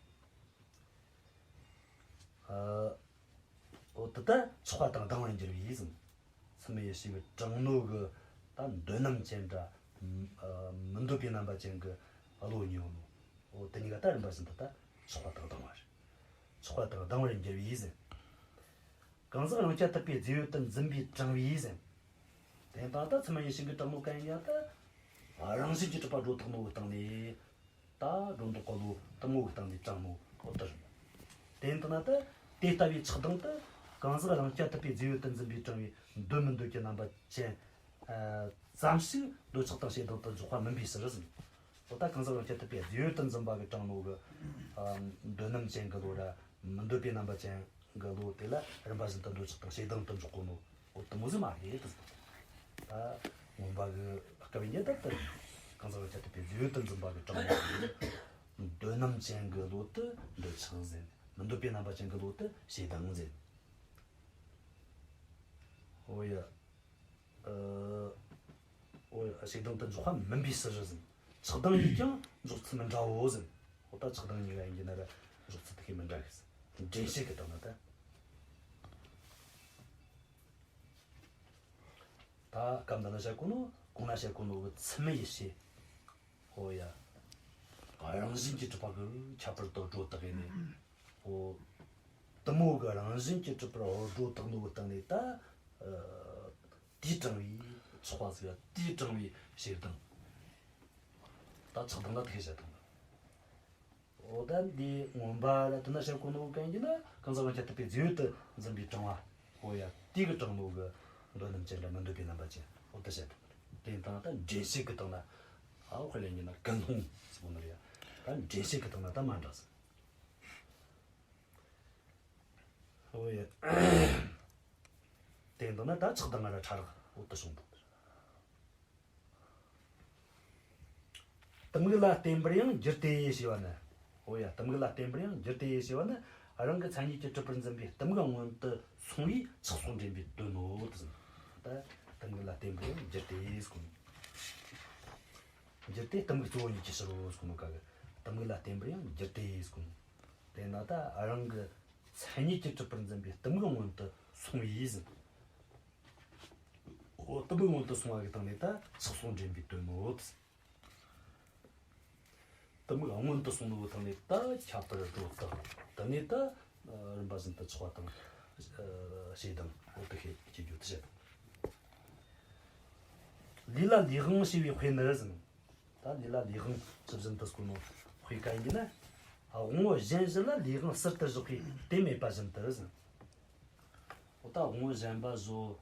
ཨ། འོ་དེ་ད་ཆགས་པ་དང་སྡང་བར་འགྱུར་བའི་ཟེར། ཚད་མེད་ཡེ་ཤེས་ཀྱིས་དྲངས་ནོ་གི་ད་འདོད་རྣམ་ཅན་དྲ། ཨ། མི་འདོད་པའི་རྣམ་པ་ཅན་གྱི་བློ་གཉིས་ཡོད་ནོ། འོ་དེ་གཉིས་ཀ་ད་རིམ་པ་བཞིན་དུ་ད་ཆགས་པ་དང་སྡང་བ་རེད། ཆགས་པ་དང་སྡང་བར་འགྱུར་བའི་ཟེར། གང་ཟག་རང་རྐྱ་ཐུབ་པའི་རྫས་ཡོད་དུ་འཛིན་པའི་དྲང་བའི་ཟེར། དེ་ལྟ་ད་ཚད་མེད་ཡེ་ཤེས་ཀྱིས་དྲངས་ནོ་གན་ཡ་ད། རང་བཞིན་གྱིས་གྲུབ་པ་སྒྲོ་བཏགས་ནོ་གི་སྟེང་ནས། ད་སྒྲོ་འདོགས་ག་ལོ་གཏི་མུག་གི་སྟེང་ནས་དྲངས་ནོ་འོ་དེ་རེད། དེ་ལྟ་ན་ད་དེ་ལྟ་བུའི་ཆགས་སྡང་དེ་གང་ཟག་རང་རྐྱ་ཐུབ་པའི་རྫས་ཡོད་དུ་འཛིན་པའི་དྲང་བའི་འདོད་མི་འདོད་ཀྱི་རྣམ་པ་ཅན། ཙམ་ཞིག་འདོད་ཆགས་དང་ཞེ་སྡང་དུ་འཇོག་པ་མིན་པའི་ཕྱིར་ཟེར། འོ་ད་གང་ཟག་རང་རྐྱ་ཐུབ་པའི་རྫས་ཡོད་དུ་འཛིན་པ་གིས་དྲངས་ནོ་གི། ཨ། འདོད་རྣམ་ཅན་གྱི་བློ་ར་མི་འདོད་པའི་རྣམ་པ་ཅན་གྱི་བློ་དེ་ལ་རིམ་པ་བཞིན་དུ་འདོད་ཆགས་དང་ཞེ་སྡང་དུ་འཇོག་གོ་ནོ་འོ་དེ་མོ་ཟིག་མ་རེད་དེ། ད་མངོན་པ་གི་སྐབས་ཡིན་ད་ལྟ་གང་ཟག་རང་རྐྱ་ཐུབ་པའི་རྫས་ཡོད་དུ་འཛིན་པ་གིས་དྲངས་ནོ་གི། འདོད་རྣམ་ཅན་གྱི་བློ་དེ་འདོད་ཆགས་ཟེར། མི་འདོད་པའི་རྣམ་པ་ཅན་གྱི་བློ་དེ་ཞེ་སྡང་ཟེར། འོ་ཡ། ཨ། འོ་ཞེ་སྡང་དུ་འཇོག་པ་མིན་པའི་ཕྱིར་ཟེར། ཆགས་སྡང་གཉིས་ཀྱང་འཇོག་ཚུལ་མི་འདྲའོ་ཟེར། འོ་ད་ཆགས་སྡང་གཉིས་ཀ་ཡིན་གྱི་ན་ར་འཇོག་ཚུལ་དེ་གས་མི་འདྲ་གི་ཟེར། འདྲེན་བྱེད་ཀྱི་སྟེང་ན་ད། ད་སྐབས་འདི་ན་བཤད་གོ་ནོ་གོང་ན་བཤད་གོ་ནོ་གི་ཚད་མེད་ཡེ་ཤེས། འོ་ཡ། རང་བཞིན་གྱིས་གྲུབ་པ་གི་ཁྱད་པར་དུ་སྒྲོ་བཏགས་ཡིན་ནི། འོ། གཏི་མུག་གི་རང་བཞིན་གྱིས་གྲུབ་པར་སྒྲོ་བཏགས་ནོ་གི་སྟེང་ནས་ད། ཨ། དེས་དྲངས་པའི་ཆགས་པ་ཟེར་ཡ་དེས་དྲངས་པའི་ཞེ་སྡང་། ད་ཆགས་སྡང་ལ་དེ་བཤད་དང་། འོ་ད་འདི་མངོན་པ་ལ་དེ་ན་བཤད་གོ་ནོ་གན་གྱི་ན་གང་ཟག་རང་རྐྱ་ཐུབ་པའི་རྫས་ཡོད་དུ་འཛིན་པའི་དྲང་བ། འོ་ཡ་དེ་གིས་དྲངས་ནོ་གི་འདོད་རྣམ་ཅན་དྲ་མི་འདོད་པའི་རྣམ་པ་ཅན་འོ་དེ་བཤད་དང་། དེ་དང་ད་འདྲེན་བྱེད་ཀྱི་སྟེང་ན། ཨ་འོ་དཔེ་ལེན་གྱི་ན་ཀུན་སློང་ཟེར་གོ་ནོ་རེད་ཡ། ད་འདྲེན་བྱེད་ཀྱི་སྟེང་ན་ད་མ་འདྲ་ཟེར། འོ་ཡ། དེ་འདི་ན་ད་ཆགས་སྡང་ང་ར་ཕྲ་རགས་འོ་དེ་བྱུང་འདུག་གཏི་མུག་ལ་བརྟེན་པར་ཡང་འགྱུར་ཏེ་ཞེས་པ་ནི། འོ་ཡ། གཏི་མུག་ལ་བརྟེན་པར་ཡང་འགྱུར་ཏེ་ཞེས་པ་ནི་རང་གི་མཚན་ཉིད་ཀྱིས་གྲུབ་པར་འཛིན་པའི་གཏི་མུག་མངོན་དུ་སོང་བས་ཆགས་སོགས་འདྲེན་པའི་དོན་ནོ། དེ་ཟེར། ད་གཏི་མུག་ལ་བརྟེན་པར་ཡང་འགྱུར་ཏེ་ཟེར་གོ་ནོ། འགྱུར་ཏེ་གཏི་མུག་གཙོ་བོ་ཉིད་ཀྱི་ཕྱིར་རོ་ཟེར་གོ་ནོ་ག་གི། གཏི་མུག་ལ་བརྟེན་པར་ཡང་འགྱུར་ཏེ་ཟེར་གོ་ནོ། དེ་ན་ད་རང་གི་མཚན་ཉིད་ཀྱིས་གྲུབ་པར་འཛིན་པའི་གཏི་མུག་མངོན་དུ་སོང་བས་ཟེར། འོ་གཏི་མུག་མངོན་དུ་སོང་བ་གི་སྟེང་ནས་ད་ཆགས་སོགས་འདྲེན་པའི་དོན་ནོ། གཏི་མུག་མངོན་དུ་སོང་ནོ་གི་སྟེང་ནས་ད་ཁྱད་པར་སྒྲོ་བཏགས། དེ་ནས་ད་རིམ་པ་བཞིན་དུ་ཆགས་པ་དང་ཞེ་སྡང་འོ་དེ་ཤེས་ཀྱི་རྒྱུ་དེ་བཤད། ལུས་ལ་ལུས་དབང་ཞེས་པའི་དཔེ་ནི་ཟེར། ད་ལུས་ལ་ལུས་དབང་ཇི་བཞིན་དུ་ཟེར་གོ་ནོ་དཔེ་ག་ཡིན་ན། དབང་པོ་གཞན་བཞི་ལ་ལུས་དབང་ཟུར་དུ་བཞག་པའི་རྟེན་མེད་པ་བཞིན་དུ་ཟེར། འོ་ད་དབང་པོ་གཞན་པ་བཞི།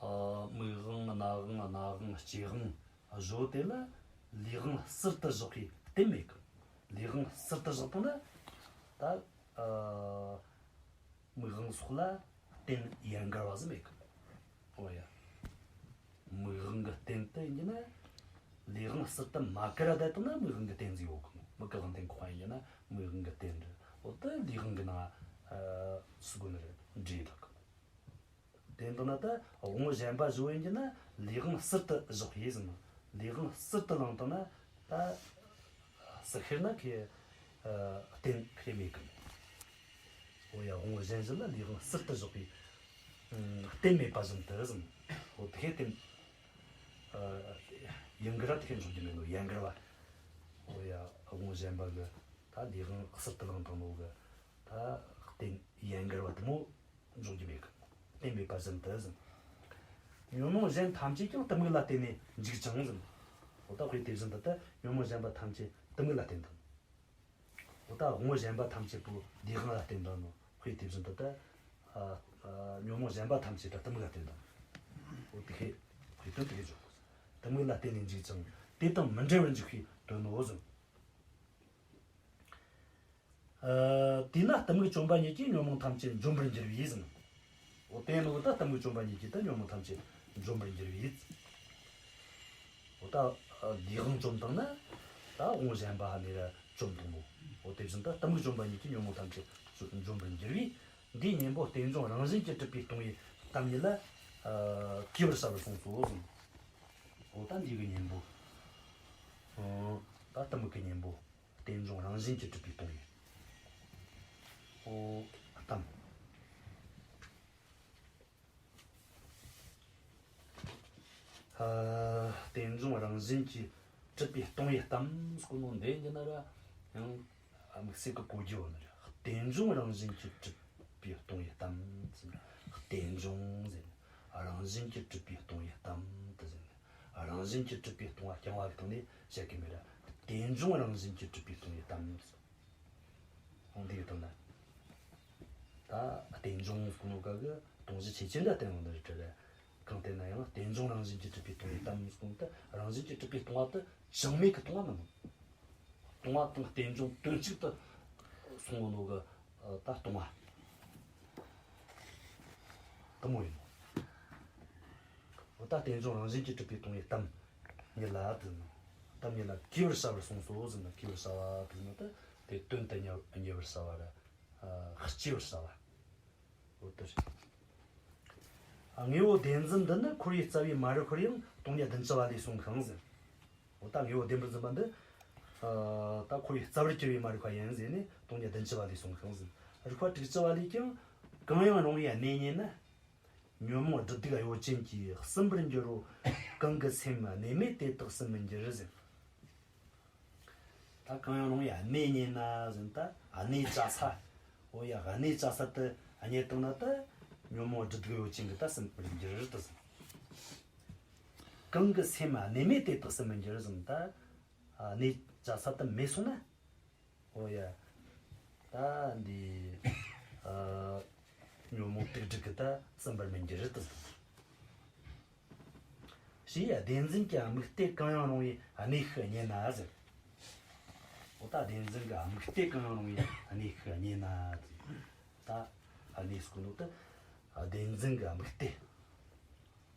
ཨ། མིག་དབང་། རྣ་དབང་། སྣ་དབང་། ལྕེ་དབང་བཞི་དེ་ལ་ལུས་དབང་ཟུར་དུ་བཞག་པའི་རྟེན་མེད་གི། ལུས་དབང་ཟུར་དུ་བཞག་པ་ན་ད། ཨ། མིག་དབང་སོགས་ལ་རྟེན་ཡན་གར་བ་ཟིག་མེད་གི། འོ་ཡ། མིག་དབང་གི་རྟེན་དེ་ཡིན་ན། ལུས་དབང་ཟུར་དུ་མ་བཀར་བ་བསྡད་བཏང་ན་མིག་དབང་གི་རྟེན་ཟིག་ཡོད་གི། མིག་གི་དབང་རྟེན་ཁོག་པ་ཡིན་ན་མིག་དབང་གི་རྟེན་རེད། འོ་དེ་ལུས་དབང་གི་ནང་ཨ་ཟེར་གོ་ནི་རེད། འདྲེས་འདུག་གི། དེ་འདི་ན་ད་དབང་པོ་གཞན་པ་བཞི་བོ་ཡིན་གྱི་ན་ལུས་དབང་ཟུར་དུ་བཞག་པའི་ཟེར་ན། ལུས་དབང་ཟུར་དུ་བླངས་བཏང་ན་ད་ཟུར་ཁེར་ན་ཁེ་ཨ་རྟེན་ཁེ་མེད་གི། འོ་ཡ། དབང་པོ་གཞན་བཞི་ལ་ལུས་དབང་ཟུར་དུ་བཞག་པའི་ཨ་རྟེན་མེད་པ་བཞིན་དུ་ཟེར་ན། འོ་དེ་ཁེ་རྟེན་ཨ་ཡན་གར་བ་དེ་ཁེ་འཇོག་རྒྱུ་མེད་ནོ། ཡན་གར་བ། འོ་ཡ། དབང་པོ་གཞན་པ་གི་ད་ལུས་དབང་ཟུར་དུ་བླངས་བཏང་ནོ་གི་ད་རྟེན་ཡན་གར་བ་དེ་མོ་འཇོག་རྒྱུ་མེད་གི། རྟེན་མེད་པ་བཞིན་དུ་ཟེར། ཉོན་མོངས་གཞན་ཐམས་ཅད་ཀྱང་གཏི་མུག་ལ་བརྟེན་ནས་འཇིག་ཅིང་ཟེར། འོ་ད་དཔེ་དེ་བཞིན་དུ་ད་ཉོན་མོངས་གཞན་པ་ཐམས་ཅད་གཏི་མུག་ལ་བརྟེན་དང་། འོ་ད་དབང་པོ་གཞན་པ་ཐམས་ཅད་པོ་འདས་དབང་ལ་བརྟེན་དང་ནོ། དཔེ་དེ་བཞིན་དུ་ད་ཨ་ཨ་ཉོན་མོངས་གཞན་པ་ཐམས་ཅད་ད་གཏི་མུག་ལ་བརྟེན་དང་། འོ་དེ་ཁའི་དཔེ་དོན་དེ་གའི་འཇོག་དགོས། གཏི་མུག་ལ་བརྟེན་ནས་འཇིག་ཅིང་དེ་དང་མི་འབྲལ་བར་འཇུག་པའི་དོན་ནོ་གསུངས། ཨ། དེས་ན་གཏི་མུག་བཅོམ་པ་ཉིད་ཀྱིས་ཉོན་མོངས་ཐམས་ཅད་འཇོམས་པར་འགྱུར་བས་ཟེར། འོ་དེ་ནོ་ད་གཏི་མུག་བཅོམ་པ་ཉིད་ཀྱིས་ད་ཉོན་མོངས་ཐམས་ཅད་འཇོམས་པར་འགྱུར་བས། འོ་ད་ཨ་འདས་དབང་བཅོམ་བཏང་ན་ད་དབང་པོ་གཞན་པ་ནས་ར་བཅོམ་བཏང་ནོ། འོ་དེ་བཞིན་ད་གཏི་མུག་བཅོམ་པ་ཉིད་ཀྱིས་ཉོན་མོངས་ཐམས་ཅད་འཇོམས་པར་འགྱུར་བས། འདིའི་གཉེན་པོ་རྟེན་འབྱུང་རང་བཞིན་གྱིས་གྲུབ་པའི་སྟོང་པའི་གཏམ་ཉིད་ལ་ཨ་གུས་པར་བྱ་བར་གསུངས་སོ་གསུངས། འོ་ད་འདི་གི་གཉེན་པོ། ཨ་ད་གཏི་མུག་གི་གཉེན་པོ། རྟེན་འབྱུང་རང་བཞིན་གྱིས་གྲུབ་པའི་སྟོང་པའི། ཨོ། གཏམ། ཨ། རྟེན་འབྱུང་རང་བཞིན་གྱིས་གྲུབ་པའི་སྟོང་པའི་གཏམ་ཟེར་གོ་ནོ་འདི་ཡིན་ན་ར་ཡང་དམིགས་བསལ་གྱི་གོ་རྒྱུ་ཡོད་ནི་རེད། རྟེན་འབྱུང་རང་བཞིན་གྱིས་གྲུབ་པའི་སྟོང་པའི་གཏམ་ཟེར་ན། རྟེན་འབྱུང་ཟེར་ན་རང་བཞིན་གྱིས་གྲུབ་པའི་སྟོང་པའི་གཏམ་དེ་ཟེར་ན། རང་བཞིན་གྱིས་གྲུབ་པའི་སྟོང་པ་རྐྱང་པ་གི་སྟེང་ནས་བཤད་གི་མེད་ར། རྟེན་འབྱུང་རང་བཞིན་གྱིས་གྲུབ་པའི་སྟོང་པའི་གཏམ་ཟེར། འོང་དེ་གི་སྟེང་ན། ད་རྟེན་འབྱུང་ཟེར་ནོ་ག་གི་སྟོང་གཞི་ཆོས་ཅན་འདྲ་བསྟན་ཡོང་ནི་རེད་དྲ་ར། གང་བལྟས་ན་ཡང་རྟེན་འབྱུང་རང་བཞིན་གྱིས་གྲུབ་པའི་སྟོང་པའི་གཏམ་ཟེར་ནོ་ད་རང་བཞིན་གྱིས་གྲུབ་པའི་སྟོང་པ་དེ་བྱུང་མེད་ཀྱི་སྟོང་པ་མིན་ནོ། སྟོང་པ་དང་རྟེན་འབྱུང་དོན་གཅིག་ཏུ་སོང་ནོ་གི་ད་སྟོང་པ་དེ་མོ་ཡིན་ནོ། འོ་ད་རྟེན་འབྱུང་རང་བཞིན་གྱིས་གྲུབ་པའི་སྟོང་པའི་གཏམ་ཉིད་ལ་དེ་ནོ། གཏམ་ཉིད་ལ་གུས་པར་བྱ་བར་གསུངས་སོ་ཟེར་ན། གུས་པར་བྱ་བ་དེ་ནོ་ད་དེ་དོན་དུ་གཉེར་གཉེར་བར་བྱ་བ་ར། ཨ། གཅེས་པར་བྱ་བ། འོ་དེ་རེད། ཨ། དངོས་པོ་བདེན་འཛིན་འདི་ནི་འཁོར་བའི་རྩ་བའི་མ་རིག་པར་ཡང་སྟོང་ཉིད་བདུན་ཅུ་པ་ལས་གསུངས་ཤིང་ཟེར། འོ་ད་དངོས་པོ་བདེན་པར་འཛིན་པ་འདི། ཨ། ད་འཁོར་བའི་རྩ་བར་གྱུར་པའི་མ་རིག་པ་ཡིན་ཟེར་ནས་སྟོང་ཉིད་བདུན་ཅུ་པ་ལས་གསུངས་ཤིང་ཟེར། རིགས་པ་དྲུག་ཅུ་པ་ལས་ཀྱང་། གང་ཡང་རུང་བའི་གནས་རྙེད་ན། ཉོན་མོངས་སྒྲིབ་སྡུག་གཡོ་ཅན་གྱིས་ཟིན་པར་འགྱུར་རོ། གང་གི་སེམས་གནས་མེད་དེ་དག་ཟིན་མི་འགྱུར་ཟེར། ད་གང་ཡང་རུང་བའི་གནས་རྙེད་ན་ཟེར་ན་ད་གནས་བཅའ་ས། འོ་ཡ་གནས་བཅའ་ས་དེ་རྙེད་བཏང་ན་ད་ཉོན་མོངས་སྒྲིབ་སྡུག་གཡོ་ཅན་གྱིས་ད་ཟིན་པར་འགྱུར་དུ་ཟེར། གང་གི་སེམས་གནས་མེད་དེ་དག་ཟིན་མི་འགྱུར་ཟེར་ན་ད་གནས་བཅའ་ས་དེ་མེད་སོང་ན། འོ་ཡ། ད་འདི་ཨ་ཉོན་མོངས་དུག་སྦྲུལ་གྱིས་ད་ཟིན་པར་མི་འགྱུར་དུ་ཟེར། ཞེས་བདེན་འཛིན་གྱི་དམིགས་གཏད་གང་ཡང་རུང་བའི་གནས་ཤིག་རྙེད་ན་ཟེར། འོ་ད་བདེན་འཛིན་གྱི་དམིགས་གཏད་གང་ཡང་རུང་བའི་གནས་ཤིག་རྙེད་ན་ཟེར། ད་གནས་ཟེར་གོ་ནོ་ད་བདེན་འཛིན་གྱི་དམིགས་གཏད།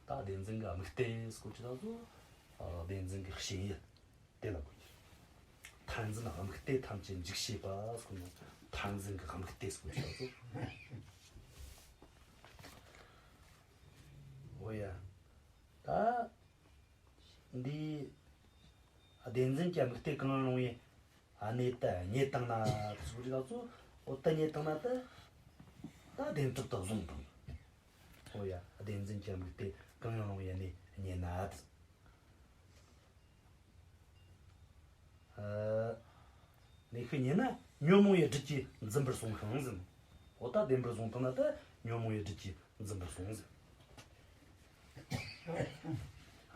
ད་བདེན་འཛིན་གྱི་དམིགས་གཏད་ཟེར་གོ་ཅི་ད་ཚོ། བདེན་འཛིན་གྱི་ཞེན་ཡུལ་དེ་ལ་གོ་རྒྱུ། མཐར་འཛིན་དམིགས་གཏད་ཐམས་ཅད་འཇིག་བྱེད་པ་ཟེར་གོ་ནོ། མཐར་འཛིན་གྱི་དམིགས་གཏད་ཟེར་གོ་ཅི་ད་ཚོ། འོ་ཡ། ད་འདི་བདེན་འཛིན་གྱི་དམིགས་གཏད་གང་རུང་བའི་གནས་དེ་རྙེད་བཏང་ན་ཟེར་གོ་ཅི་ད་ཚོ། འོ་དེ་རྙེད་བཏང་ན་ད་ད་བདེན་གྲུབ་ཏུ་བཟུང་བཏང་། འོ་ཡ། བདེན་འཛིན་གྱི་དམིགས་གཏད་གང་ཡང་རུང་བའི་གནས་རྙེད་ན། ཨ། གནས་ཤིག་རྙེད་ན་ཉོན་མོངས་པའི་སྒྲིབ་ཀྱིས་འཛིན་པར་སོང་ཤིང་ཟེར། འོ་ད་བདེན་པར་བཟུང་བཏང་ན་ད་ཉོན་མོངས་པའི་སྒྲིབ་ཀྱིས་འཛིན་པར་སོང་ཟེར།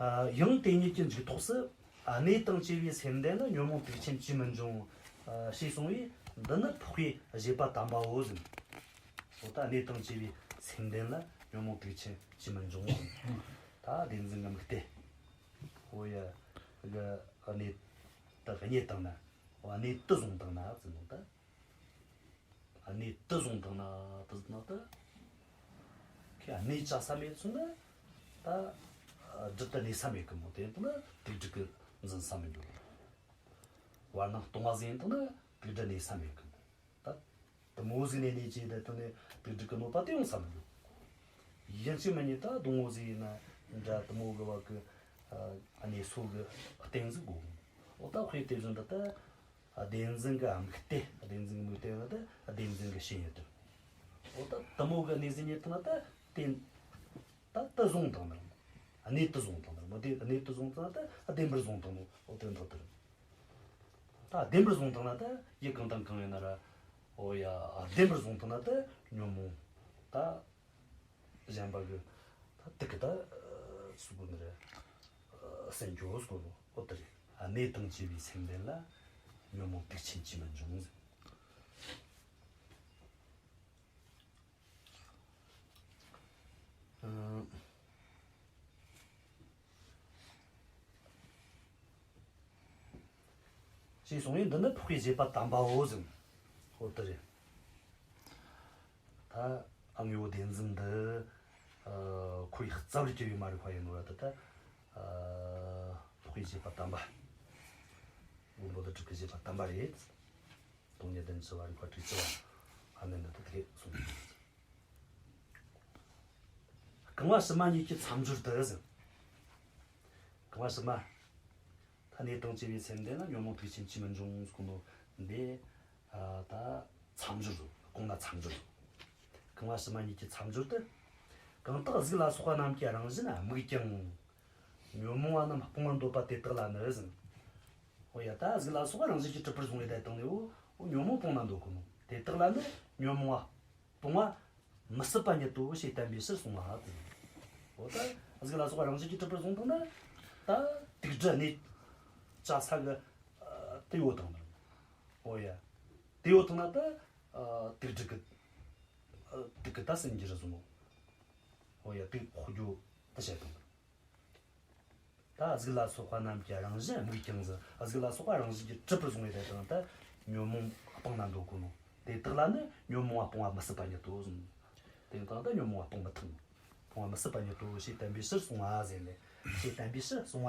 ཨ། ཡང་དེ་ཉིད་ཀྱི་འཇུག་ཐོགས་སུ། ཨ། གནས་དང་བཅས་པའི་སེམས་ལྡན་ལ་ཉོན་མོངས་དུག་ཆེན་ཅིས་མི་འབྱུང་། ཨ། ཞེས་གསུངས་པས་འདི་ནི་འཕགས་པའི་བཞེད་པ་དམ་པའོ་ཟེར། འོ་ད་གནས་དང་བཅས་པའི་སེམས་ལྡན་ལ་ཉོན་མོངས་དུག་ཆེན་ཅིས་མི་འབྱུང་ཟེར། ད་བདེན་འཛིན་གྱི་དམིགས་གཏད། འོ་ཡ། གི་གནས་དེ་རྙེད་བཏང་ན། འོ་གནས་དེ་བཟུང་བཏང་ན་ཟེར་ནོ་ད། གནས་དེ་བཟུང་བཏང་ན་དེ་ཟེར་ན་ད། ཁྱེད་གནས་བཅའ་ས་མེད་སོང་ན། ད་སྒྲིབ་དེ་གནས་ས་མེད་གི་མོ། དེ་ཡིན་ན་དུག་སྦྲུལ་གྱིས་འཛིན་ས་མི་འགྱུར། བར་སྣང་སྟོང་པ་ཟིག་ཡིན་བཏང་ན་དུག་སྦྲུལ་གནས་ས་མེད་གི་མོ། ད་དེ་མོ་ཟིག་ནས་གནས་བྱས་ད་དེ་ནས་དུག་སྦྲུལ་གྱི་གནོད་པ་དེ་ཡོང་ས་མི་འགྱུར། ཡིན་གཅིག་མིན་གཉིས་ད་སྡོང་བོ་ཟིག་ཡིན་ན་འདྲ་དེ་མོ་གི་བ་གི་ཨ་གནས་སོ་གི་རྟེན་ཟིག་དགོས་གི། འོ་ད་དཔེ་དེ་བཞིན་དུ་ད་བདེན་འཛིན་གྱི་དམིགས་གཏད། བདེན་འཛིན་གྱི་དམིགས་གཏད་ཡིན་ན་ད་བདེན་འཛིན་གྱི་ཞེན་ཡུལ་དེ། འོ་ད་དེ་མོ་གི་གནས་ཟིག་རྙེད་བཏང་ན་ད་རྟེན་ད་དེ་བཟུང་བཏང་ནི་རེད། གནས་དེ་བཟུང་བཏང་ནི་རེད་མོ། དེ་གནས་དེ་བཟུང་བཏང་ན་ད་བདེན་པར་བཟུང་བཏང་ནོ། འོ་དེ་འདྲ་དེ་རེད། ད་བདེན་པར་བཟུང་བཏང་ན་ད་ཡུལ་གང་དང་གང་ཡིན་ན་ར། འོ་ཡ། བདེན་པར་བཟུང་བཏང་ན་ད་ཉོན་མོངས་ད་གཞན་པ་གི་ད་དུག་གི་ད་ཟེར་གོ་ནི་རེད། ཟིན་འགྱོ་ཟེར་གོ་ནོ། འོ་དེ་རེད། གནས་དང་བཅས་པའི་སེམས་ལྡན་ལ་ཉོན་མོངས་དུག་ཆེན་ཅིས་མི་འབྱུང་ཟེར། ཞེས་གསུངས་པས། འདི་ནི་འཕགས་པའི་བཞེད་པ་དམ་པའོ་ཟེར། འོ་དེ་རེད། ད་ཨ་དངོས་པོ་བདེན་འཛིན་འདི་ཨ་ཁོ་ཡི་རྩ་བར་གྱུར་པའི་མ་རིག་པ་ཡིན་ནོ་ར། ད་ད་ཨ་འཕགས་པའི་བཞེད་པ་དམ་པ། མགོན་པོ་ཀླུ་སྒྲུབ་ཀྱི་བཞེད་པ་དམ་པ་རེད། སྟོང་ཉིད་བདེན་བཞི་པ་རིགས་པ་དྲུག་ཅུ་པ་ཨ་ནི་འདི་ད་དེ་གསུངས། རྐང་པ་ཕྱི་མ་གཉིས་ཀྱི་མཚམས་སྦྱོར་དུ་ཟེར། རྐང་པ་ཕྱི་མ། ད་གནས་དང་བཅས་པའི་སེམས་ལྡན་ན་ཉོན་མོངས་དུག་ཅན་ཅིས་མི་འབྱུང་ཟེར་གོ་ནོ་འདི། ཨ་ད་མཚམས་སྦྱོར་རོ། གོང་ན་མཚམས་སྦྱོར་རོ། རྐང་པ་ཕྱི་མ་གཉིས་ཀྱི་མཚམས་སྦྱོར་དུ། གང་དག་གཟུགས་ལ་སོགས་པ་རྣམས་ཀྱི་རང་བཞིན་དམིགས་ཀྱང་། ཉོན་མོངས་པ་རྣམས་སྤོང་བར་འདོད་པ་དེ་དག་ལ་ནི་ཟེར། འོ་ཡ། ད་གཟུགས་ལ་སོགས་པ་རང་བཞིན་གྱིས་གྲུབ་པར་བཟུང་བའི་དེ་དག་ནི་འོ་ཉོན་མོངས་སྤོང་ན་འདོད་གོ་ནོ། དེ་དག་ལ་ནི་ཉོན་མོངས་པ་སྤོང་བ་མི་སྲིད་པ་ཉིད་དོ་ཞེས་བསྟན་པའི་ཕྱིར་གསུངས་པ་སྟེ། འོ་ད་གཟུགས་ལ་སོགས་པ་རང་བཞིན་གྱིས་གྲུབ་པར་བཟུང་བཏང་ན། ད་དུག་སྦྲུལ་གནས་བཅའ་ས་གི་ཨ་དེ་ཡོད་དང་། འོ་ཡ། དེ་ཡོད་དང་ན་ད་ཨ་དུག་སྦྲུལ་གི་ཨ་དུག་གི་ད་ཟིན་གྱི་རེད་གསུངས། འོ་ཡ། དུག་ཕོག་རྒྱུ་ད་བཤད་དང་། ད་གཟུགས་ལ་སོགས་པ་རྣམས་ཀྱི་རང་བཞིན་དམིགས་ཀྱང་ཟེར། གཟུགས་ལ་སོགས་པ་རང་བཞིན་གྱིས་གྲུབ་པར་བཟུང་བའི་དེ་དག་ད་ཉོན་མོངས་སྤང་ན་འདོད་གོ་ནོ། དེ་དག་ལ་ནི་ཉོན་མོངས་པ་སྤོང་བ་མི་སྲིད་པ་ཉིད་དོ་གསུངས། དེ་དག་ད་ཉོན་མོངས་པ་སྤོང་མི་ཐུབ། སྤོང་བ་མི་སྲིད་པ་ཉིད་དོ་ཞེས་བསྟན་པའི་ཕྱིར་གསུངས་པ་ཟེར་ནས། ཞེས་བསྟན་པའི་ཕྱིར་གསུངས་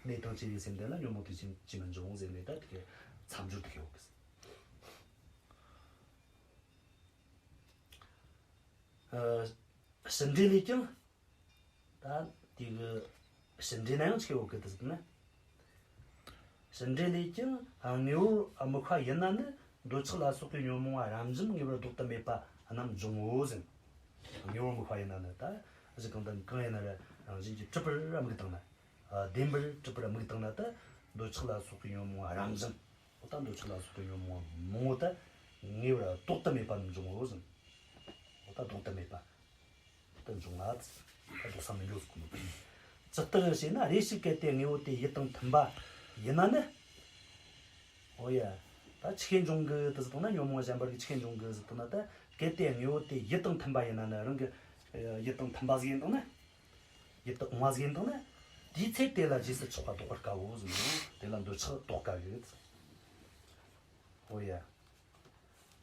པ། གནས་དང་བཅས་པའི་སེམས་ལྡན་ལ་ཉོན་མོངས་དུག་ཅན་ཅིས་མི་འབྱུང་ཟེར་ནས། ད་དེ་གའི་མཚམས་སྦྱོར་དེ་གའི་འོག་གི་ཟེར། ཕྱི་འབྲེལ་ལས་ཀྱང་། ད་དེ་གི་ཕྱི་འབྲེལ་ན་ཡང་ཆེ་བོ་གི་དེ་ཟེར་ན། ཕྱི་འབྲེལ་ལས་ཀྱང་དངོས་པོར་དམིགས་པ་ཡིན་ན་ནི་འདོད་ཆགས་ལ་སོགས་པའི་ཉོན་མོངས་པ་རབ་འབྱམས་ངེས་པར་ལྡོག་ཏུ་མེད་པ་རྣམས་འབྱུང་ངོ་ཟེར། དངོས་པོར་དམིགས་པ་ཡིན་ན་ནི། ད་གཞི་གང་དང་གང་ཡིན་ན་ར་རང་བཞིན་གྱིས་གྲུབ་པར་དམིགས་བཏང་ན། བདེན་པར་གྲུབ་པར་དམིགས་བཏང་ན། ད་འདོད་ཆགས་ལ་སོགས་པའི་ཉོན་མོངས་པ་རབ་འབྱམས། འོ་ད་འདོད་ཆགས་ལ་སོགས་པའི་ཉོན་མོངས་པ་མང་པོ་ད་ངེས་པར་ལྡོག་ཏུ་མེད་པ་འབྱུང་ངོ་ཟེར། འོ་ད་ལྡོག་ཏུ་མེད་པ་དེ་འབྱུང་ང་། ད་ལྡོག་ས་མི་འགྱོ་ཟེར་གོ་ནོ། ཇི་ལྟར་ཞེ་ན། རེ་ཞིག་གལ་ཏེ་དངོས་པོ་དེ་ཡུལ་དང་མཐུན་པ་ཡིན་ན་ནི། འོ་ཡ། ད་ཆི་གེ་འབྱུང་གི་དེ་ཟེར་བཏང་ན། ཉོན་མོངས་པ་གཞན་པ་རིགས་ཆི་གེ་འབྱུང་གི་ཟེར་བཏང་ན། ད་གལ་ཏེ་དངོས་པོ་དེ་ཡུལ་དང་མཐུན་པ་ཡིན་ན་ནི། རང་གི་ཡུལ་དང་མཐུན་པ་ཟིག་ཡིན་བཏང་ན། ཡུལ་དུ་འོང་བ་ཟིག་ཡིན་བཏང་ན། དེའི་ཚེ་དེ་ལ་རྗེས་སུ་ཆགས་པ་ལྡོག་པར་དཀའོ་ཟེར་ནོ། དེ་ལ་འདོད་ཆགས་ལྡོག་དཀའ་གི། འོ་ཡ།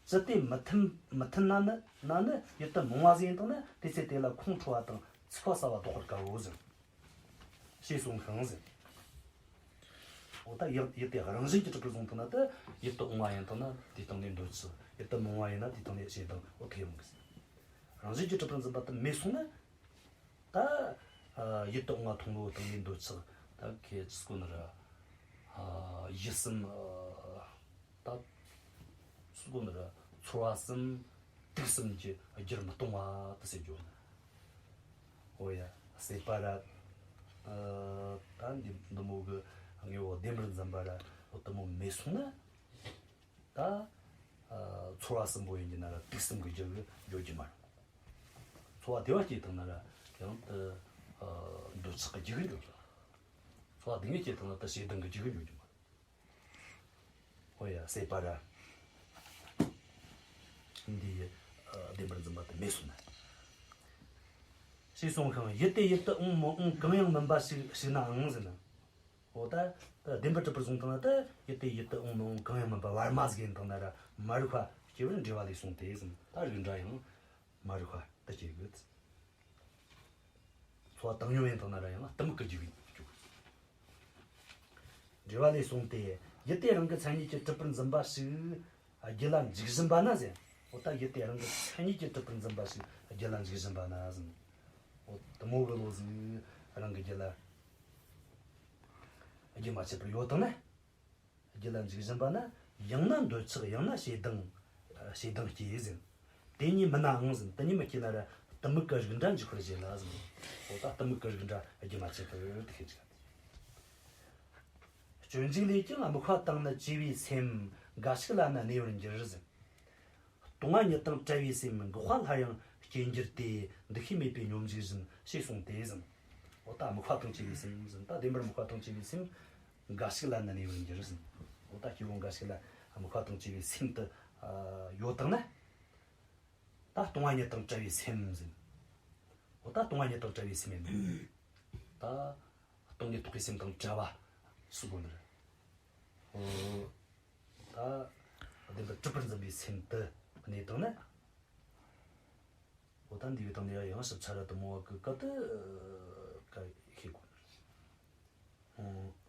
ཅི་སྟེ་མི་མཐུན་མི་མཐུན་ན་ནི། ན་ནི་ཡུལ་དུ་མི་འོང་བ་ཟིག་ཡིན་བཏང་ན། དེའི་ཚེ་དེ་ལ་ཁོང་ཁྲོ་བ་དང་འཚིག་པ་ཟ་བ་ལྡོག་པར་དཀའོ་ཟེར། ཞེས་གསུངས་ཤིང་ཟེར། འོ་ད་ཡུལ་ཡུལ་དེ་རང་བཞིན་གྱིས་གྲུབ་པར་བཟུང་བཏང་ན། ད་ཡུལ་དུ་འོང་བ་ཡིན་བཏང་ན་དེའི་སྟེང་ནས་འདོད་ཆགས། ཡུལ་དུ་མི་འོང་བ་ཡིན་ན་དེའི་སྟེང་ནས་ཞེ་སྡང་། འོ་དེ་ཡོང་གི་ཟེར། རང་བཞིན་གྱིས་གྲུབ་པར་འཛིན་པ་དེ་མེད་སོང་ན། ད་ཨ་ཡུལ་དུ་འོང་བ་མཐོང་བའི་སྟེང་ནས་འདོད་ཆགས། ད་ཁེ་ཅི་ཟེར་གོ་ནི་ར། ཨ་ཡིད་གསུམ། ཨ་ད་ཅི་ཟེར་གོ་ནི་ར། ཚོར་བ་གསུམ། དུག་གསུམ་གྱིས་བསྒྱུར་མི་གཏོང་བ་དེ་ཟེར་རྒྱུ་ནི། འོ་ཡ། སྲེད་པ་ར། ཨ་ད་འདི་འདི་མོ་གི་དངོས་པོ་བདེན་པར་འཛིན་པ་ར་འོ་དེ་མོ་མེད་སོང་ན། ད་ཨ་ཚོར་བ་གསུམ་པོ་ཡིན་གྱི་ན་ར་དུག་གསུམ་གྱིས་བསྒྱུར་གི་འགྱོ་རྒྱུ་མ་རེད། ཚོར་བ་བདེ་བ་སྐྱེས་བཏང་ན་ར་ཡང་དེ་ཨ་འདོད་ཆགས་ཀྱི་རྒྱུ་གི་འགྱོ་རྒྱུ་མ་རེད། ཚོར་བ་སྡུག་བསྔལ་སྐྱེས་བཏང་ན་ད་ཞེ་སྡང་གི་རྒྱུ་གི་འགྱོ་རྒྱུ་མ་རེད། འོ་ཡ། སྲེད་པ་ར། འདི་ཡི་ཨ་བདེན་པར་འཛིན་པ་དེ་མེད་སོང་ན། ཞེས་གསུངས་ཤིང་། ཡུལ་དེ་ཡུལ་དུ་འོང་མི་འོང་གང་ཡང་མིན་པ་ཞིག་ཞིག་ནའང་ཟེར་ན། འོ་ད་ད་བདེན་པར་གྲུབ་པར་བཟུང་བཏང་ན། ད་ཡུལ་དེ་ཡུལ་དུ་འོང་མི་འོང་གང་ཡང་མིན་པ་བར་མ་ཟིག་ཡིན་བཏང་ན་ར་མ་རིག་པ་སྐྱེ་བར་འགྲེལ་པ་ལས་གསུངས་ཏེ་ཟེར། ད་རིགས་འདྲ་ཡང་མ་རིག་པ་ད་སྐྱེ་གི། ཚོར་བ་བཏང་སྙོམས་ཡིན་བཏང་ན་ར་ཡང་གཏི་མུག་གི་རྒྱུ་གི་སྐྱེ་གི། འགྲེལ་པ་ལས་གསུངས་ཏེ། ཡུལ་དེ་རང་གི་མཚན་ཉིད་ཀྱིས་གྲུབ་པར་འཛིན་པ་ཞིག་རྒྱུད་ལ་འཇུག་བཞིན་པ་ན་ཟེར། འོ་ད་ཡུལ་དེ་རང་གི་མཚན་ཉིད་ཀྱིས་གྲུབ་པར་འཛིན་པ་ཞིག་རྒྱུད་ལ་འཇུག་བཞིན་པ་ན་ཟེར། འོ་དེ་མོ་གི་བློ་ཟིག་རང་གི་རྒྱུད་ལ་རྒྱུན་མ་ཆད་པར་ཡོད་བཏང་ན། རྒྱུད་ལ་འཇུག་བཞིན་པ་ན། ཡང་ན་འདོད་ཆགས། ཡང་ན་ཞེ་སྡང་། ཞེ་སྡང་སྐྱེ་ཟེར། དེ་གཉིས་མིན་ནའང་ཟེར། དེ་གཉིས་མི་སྐྱེ་ན་ར་གཏི་མུག་གི་རིགས་འདྲ་འཇུག་པར་བྱེད་ལ་ཟེར། འོ་ད་གཏི་མུག་གི་རིགས་འདྲ་རྒྱུན་མ་ཆད་པར་དེ་ཤེས་བྱ། སྤྱོད་འཇུག་ལས་ཀྱང་དམིགས་པ་དང་ནི་བཅས་པའི་སེམས་འགའ་ཞིག་ལ་ནི་གནས་པར་འགྱུར་ཟེར། སྟོང་པ་ཉིད་དང་བྲལ་བའི་སེམས་འགགས་པ་སླར་ཡང་སྐྱེ་འགྱུར་ཏེ། འདུ་ཤེས་མེད་པའི་སྙོམས་འཇུག་བཞིན། ཞེས་གསུངས་ཏེ་ཟེར། འོ་ད་དམིགས་པ་དང་བཅས་པའི་སེམས་ཟེར། ད་བདེན་པར་དམིགས་པ་དང་བཅས་པའི་སེམས་འགའ་ཞིག་ལ་ནི་གནས་པར་འགྱུར་ཟེར། འོ་ད་སྐྱེ་བོ་འགའ་ཞིག་ལ་དམིགས་པ་དང་བཅས་པའི་སེམས་དེ་ཡོད་དང་ན། ད་སྟོང་པ་ཉིད་དང་བྲལ་བའི་སེམས་ཟེར། འོ་ད་སྟོང་པ་ཉིད་དང་བྲལ་བའི་སེམས་ཡིན་ནོ། ད་སྟོང་ཉིད་རྟོགས་པའི་སེམས་དང་བྲལ་བ་ཟེར་གོ་ནི་རེད། འོ་ད་བདེན་པར་གྲུབ་པར་འཛིན་པའི་སེམས་དེ་གནས་དང་ནི། འོ་ད་འདི་བའི་སྟེང་ནས་ཡང་ཞིབ་ཆ་ར་དུ་མོ་བ་གི་སྐབས་དེ་ག་ཤེས་དགོས་ནི་རེད། འོ།